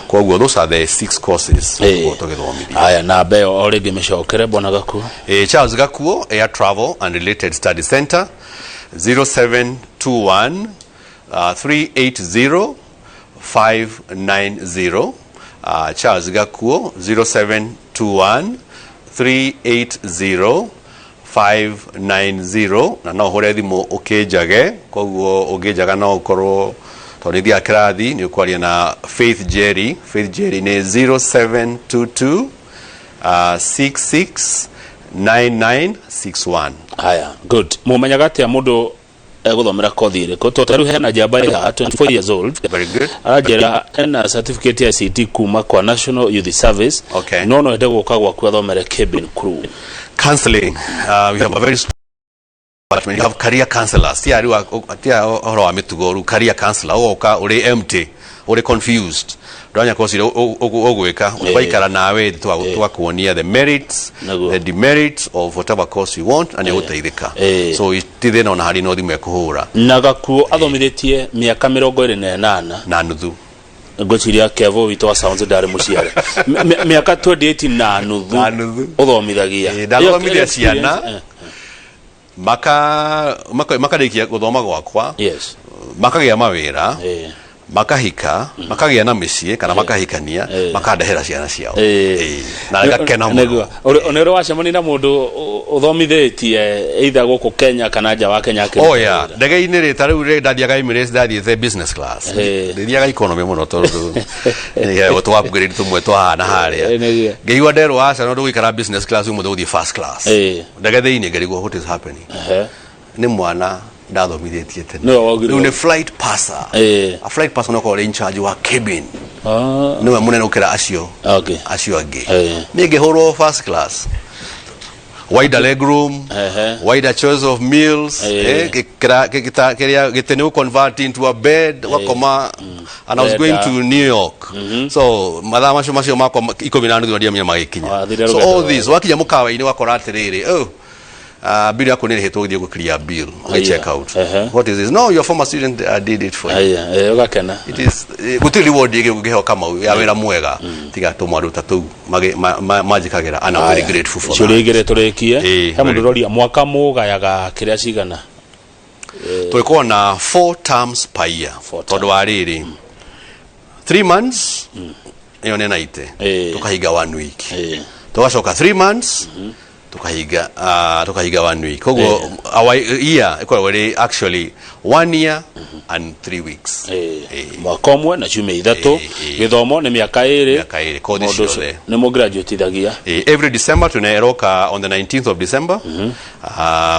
Koguo those are the six courses tũkoragwo tũgĩthomithia. Haya, namba ĩyo o rĩngĩ mĩcokere, bwana Gakuo. Charles Gakuo, Air Travel and Related Study Center, 0721 380 590. Charles Gakuo, 0721 380 590. Na no hũre thimũ ũkĩnjage, koguo ũngĩnjaga no ũkorwo tondũ nĩ thiaga kĩrathi nĩ ũkwaria na Faith Jerry. Faith Jerry nĩ 0722 669961. Haya, good. Mũmenyaga atĩa mũndũ egũthomera kothi ĩrĩkũ? Tondũ rĩu hena njamba ĩha 24 years old. Very good. Aranjĩra ena certificate ya ICT kuma kwa National Youth Service. No ende gũka gwaku athomere cabin crew. Counseling, we have a very department. We have career counselors. Tia rĩu tia ũhoro wa mĩtugo, rĩu career counselor ũgoka ũrĩ empty, ũrĩ confused, ndũramenya course ĩrĩa ũgwĩka, tũgaikara nawe tũgakuonia the merits, the demerits of whatever course you want, na nĩ ũgũteithĩka. So ti thĩna ona harĩ no thimũ ĩkũhũra. Na Gakuo athomithĩtie mĩaka 28 na nuthu. Ngwĩciria Kevo witũ wa sounds ndarĩ mũciare. Mĩaka 28 na nuthu. Na nuthu. Ũthomithagia. Ndathomithia Ĩyo ciana. experience, Makarĩkia gũthoma gwakwa, makagĩa mawĩra, makahika, makagĩa na mĩciĩ kana makahikania, makandehera ciana ciao. Na ngakena mũno. Nĩguo. Nĩ ũrĩ wacemania na mũndũ ũthomithĩtie either gũkũ Kenya kana nja wa Kenya akĩruta Oh yeah, wĩra? Ndege-inĩ rĩ, ta rĩu rĩ ndathiaga Emirates, ndathiĩte business class. Ndĩthiaga economy mũno tondũ nĩheagwo tũ upgrade tũmwe twa haha na harĩa. Nĩguo. Ngĩigua nderwo aca no ndũgũikara business class ũmũthĩ, ũgũthiĩ first class. Ndege thĩinĩ ngĩrigwo what is happening. Nĩ mwana Ndathomithĩtie tene. Nĩwe waugire Rĩu nĩ ũguo. flight purser. A flight purser nĩwe ũkoragwo arĩ in charge wa cabin. Nĩwe mũnene gũkĩra acio acio angĩ. Niĩ ngĩhũrwo first class, wider leg room, wider choice of meals, kĩrĩa gĩtĩ nĩ convert into a bed, ũgakoma. And I was going Beda. to New York, so mathaa macio makwa 10:30 ndiamenya magĩkinya. Wathire So rũgendo all rwaku. this, wakinya mũkawa-inĩ wakora atĩrĩrĩ, oh, bill yaku nĩ ĩrĩhĩtwo, ũgĩthiĩ gũ-clear bill, ũgĩ check out. What is this? No, your former student did it for you. Aya, ũgakena. It is gũtirĩ reward ĩngĩ ũngĩheo, Kamau, ya wĩra mwega tiga tũmaũndũ ta tũu manjĩkagĩra, and I'm very grateful for Ciũria that. igĩrĩ tũrĩkie. He mũndũ ũroria mwaka mũgayaga kĩrĩa cigana? Tũgĩkorwo na four terms per year. Four. Tondũ wa rĩrĩ, 3 months ĩyo nĩ 90, tũkahinga one week, tũgacoka 3 months, tukahinga one week. Koguo our year ĩkoragwo ĩrĩ actually one year and 3 weeks. Mwaka ũmwe na ciumia 3. Gĩthomo nĩ mĩaka 2. Mĩaka 2, kothi Mũndũ ũcio ciothe. nĩ mũgraduatithagia? Every December tunaeroka on the 19th of December.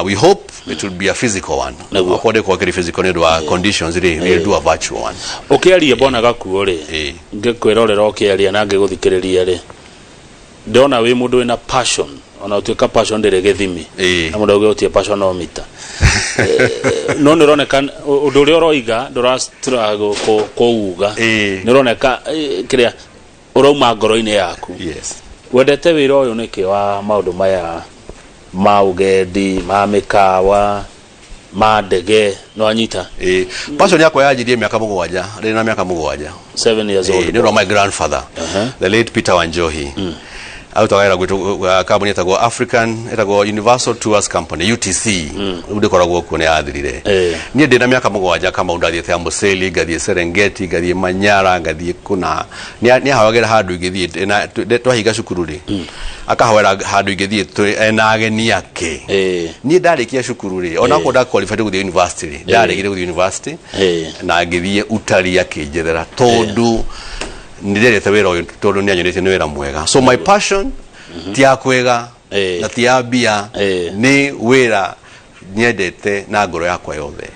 We hope it will be a physical one. Akorwo ndĩkorwo kĩrĩ physical nĩ ũndũ wa conditions rĩ, we'll do a virtual one. Ũkĩaria bwana Gakuo rĩ, ngĩkwĩrorera ũkĩaria na ngĩgũthikĩrĩria rĩ, ndĩrona wĩ mũndũ wĩna passion, ona ũtuĩka passion ndĩrĩ gĩthimi, na mũndũ auge ũtie passion no mita. No nĩ ũroneka ũndũ ũrĩa ũroiga ndũra struggle kũuga. Nĩ ũroneka kĩrĩa ũrauma ngoro-inĩ yaku. Wendete wĩra ũyũ nĩkĩ, wa maũndũ maya ma ũgendi, ma mĩkawa, ma ndege, no anyita? Passion yakwa yanjirie mĩaka 7, rĩrĩ na mĩaka 7. 7 years old. Nĩ ũndũ wa my grandfather, the late Peter Wanjohi. Arutaga wĩra gwitũ kambuni ĩtagwo African, ĩtagwo Universal Tours Company, UTC. Rĩu ndĩkoragwo kuo, nĩ yathirire. Niĩ ndĩ na mĩaka 7, Kamau, ndathiĩte Amboseli, ngathiĩ Serengeti, ngathiĩ Manyara, ngathiĩ kũna. Nĩ ahoyagĩra handũ ingĩthiĩ twahinga cukuru rĩ, akahoera handũ ingĩthiĩ ena ageni ake. Niĩ ndarĩkia cukuru rĩ, ona okorwo nda qualified gũthiĩ university rĩ, ndaregire gũthiĩ university na ngĩthiĩ utari, akĩnjethera tondũ nĩ ndendete wĩra ũyũ, tondũ nĩ anyonetie nĩ wĩra mwega. So my passion ti ya kwĩga na ti ya mbia, nĩ wĩra nyendete na ngoro yakwa yothe,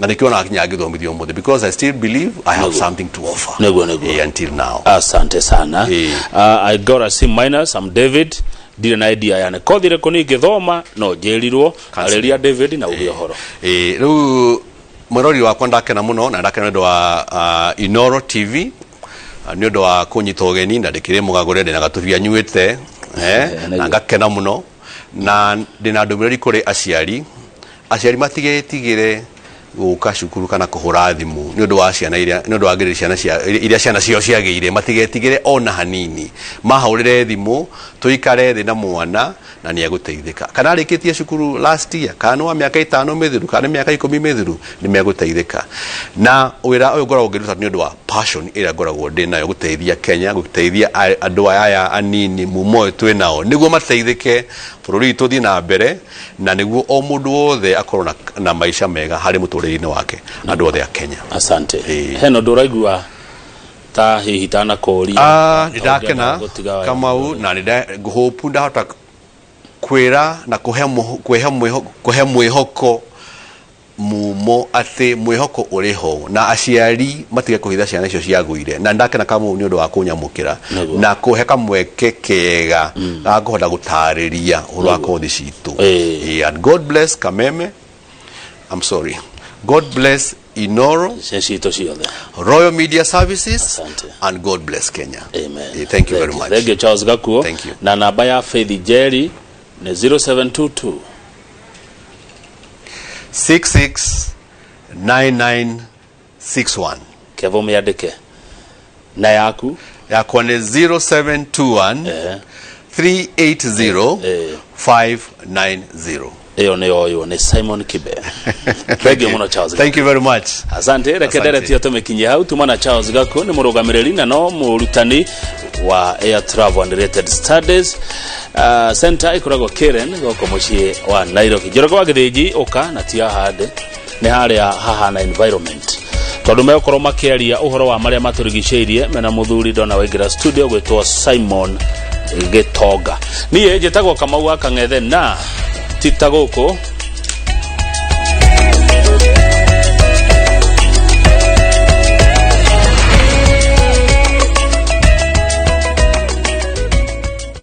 na nĩkĩo ona kinya ngĩthomithio ũmũthĩ, because I still believe I have something to offer. Nĩguo. Until now. Asante sana. I got a C minus. I'm David, ndirĩ na idea yani kothi ĩrĩkũ ningĩthoma, no njĩrirwo arĩria David na uge ũhoro. Rĩu mwĩrori wakwa, ndakena mũno na ndakena nĩ ũndũ wa Inoro TV, nĩ ũndũ wa kũnyita ũgeni, na ndĩkĩrĩ mũgagũre ndĩna gatubia nyuĩte, na ngakena mũno, na ndĩna ndũmĩrĩri kũrĩ aciari. Aciari matigetigĩre gũka cukuru kana kũhũra thimũ nĩ ũndũ wa ciana iria, nĩ ũndũ wa grade ciana cia iria ciana ciao ciagĩire. Matigetigĩre ona hanini, mahũrĩre thimũ, tũikare thĩ na mwana na nĩ egũteithĩka. Kana arĩkĩtie cukuru last year, kana nĩ wa mĩaka 5 mĩthiru, kana nĩ mĩaka 10 mĩthiru, nĩ megũteithĩka. Na wĩra ũyũ ngoragwo ngĩruta nĩ ũndũ wa passion ĩrĩa ngoragwo ndĩ nayo gũteithia Kenya, gũteithia andũ aya anini mumo ũyũ twĩ nao, nĩguo mateithĩke, bũrũri witũ ũthiĩ na mbere, na nĩguo o mũndũ wothe akorwo na maica mega harĩ mũtũrĩre-inĩ wake, andũ othe a Kenya. Asante. Hena ũndũ ũraigua ta hihi tanakũria? Ah, nĩ Ta ndakena ũngĩenda gũtiga Kamau, na nĩ ngũhope ndahota kwĩra na kũhe mwĩhoko mumo atĩ mwĩhoko ũrĩ ho, na aciari matige kũhitha ciana icio ciagũire. Na ndakena, Kamau, nĩ ũndũ wa kũnyamũkĩra na kũhe kamweke kega ga kũhota gũtarĩria ũhoro wa kothi citũ. And God bless Kameme, I'm sorry, God bless Inoro, Cia citũ ciothe. Royal Media Services. Asante. And God bless Kenya. Amen. Thank you very much. Thank you, Charles Gakuo. Thank you. Na namba ya Faith Jerry nĩ 0722 669961. Kevo mĩandĩke na yaku. Yakwa nĩ 0721 380 590. Ĩyo nĩ yoywo nĩ Simon Kibe. Thank you mũno, Charles. Thank you very much. Asante. Reke Asante. nderetio tũmĩkinyie hau. Tuma na Charles Gakuo, nĩ mũrũgamĩrĩri na no mũrutani wa Air Travel and Related Studies Center, ĩkoragwo Karen gũkũ mũciĩ wa Nairobi. Njoroge wa Gĩthĩnji ũka na ti ahande nĩ harĩa hahana environment, tondũ megũkorwo makĩaria ũhoro wa marĩa matũrigicĩirie mena mũthuri ndona waingĩra studio gwĩtwo Simon Gĩtonga. Niĩ njĩtagwo Kamau wa Kang'ethe, na ti ta gũkũ.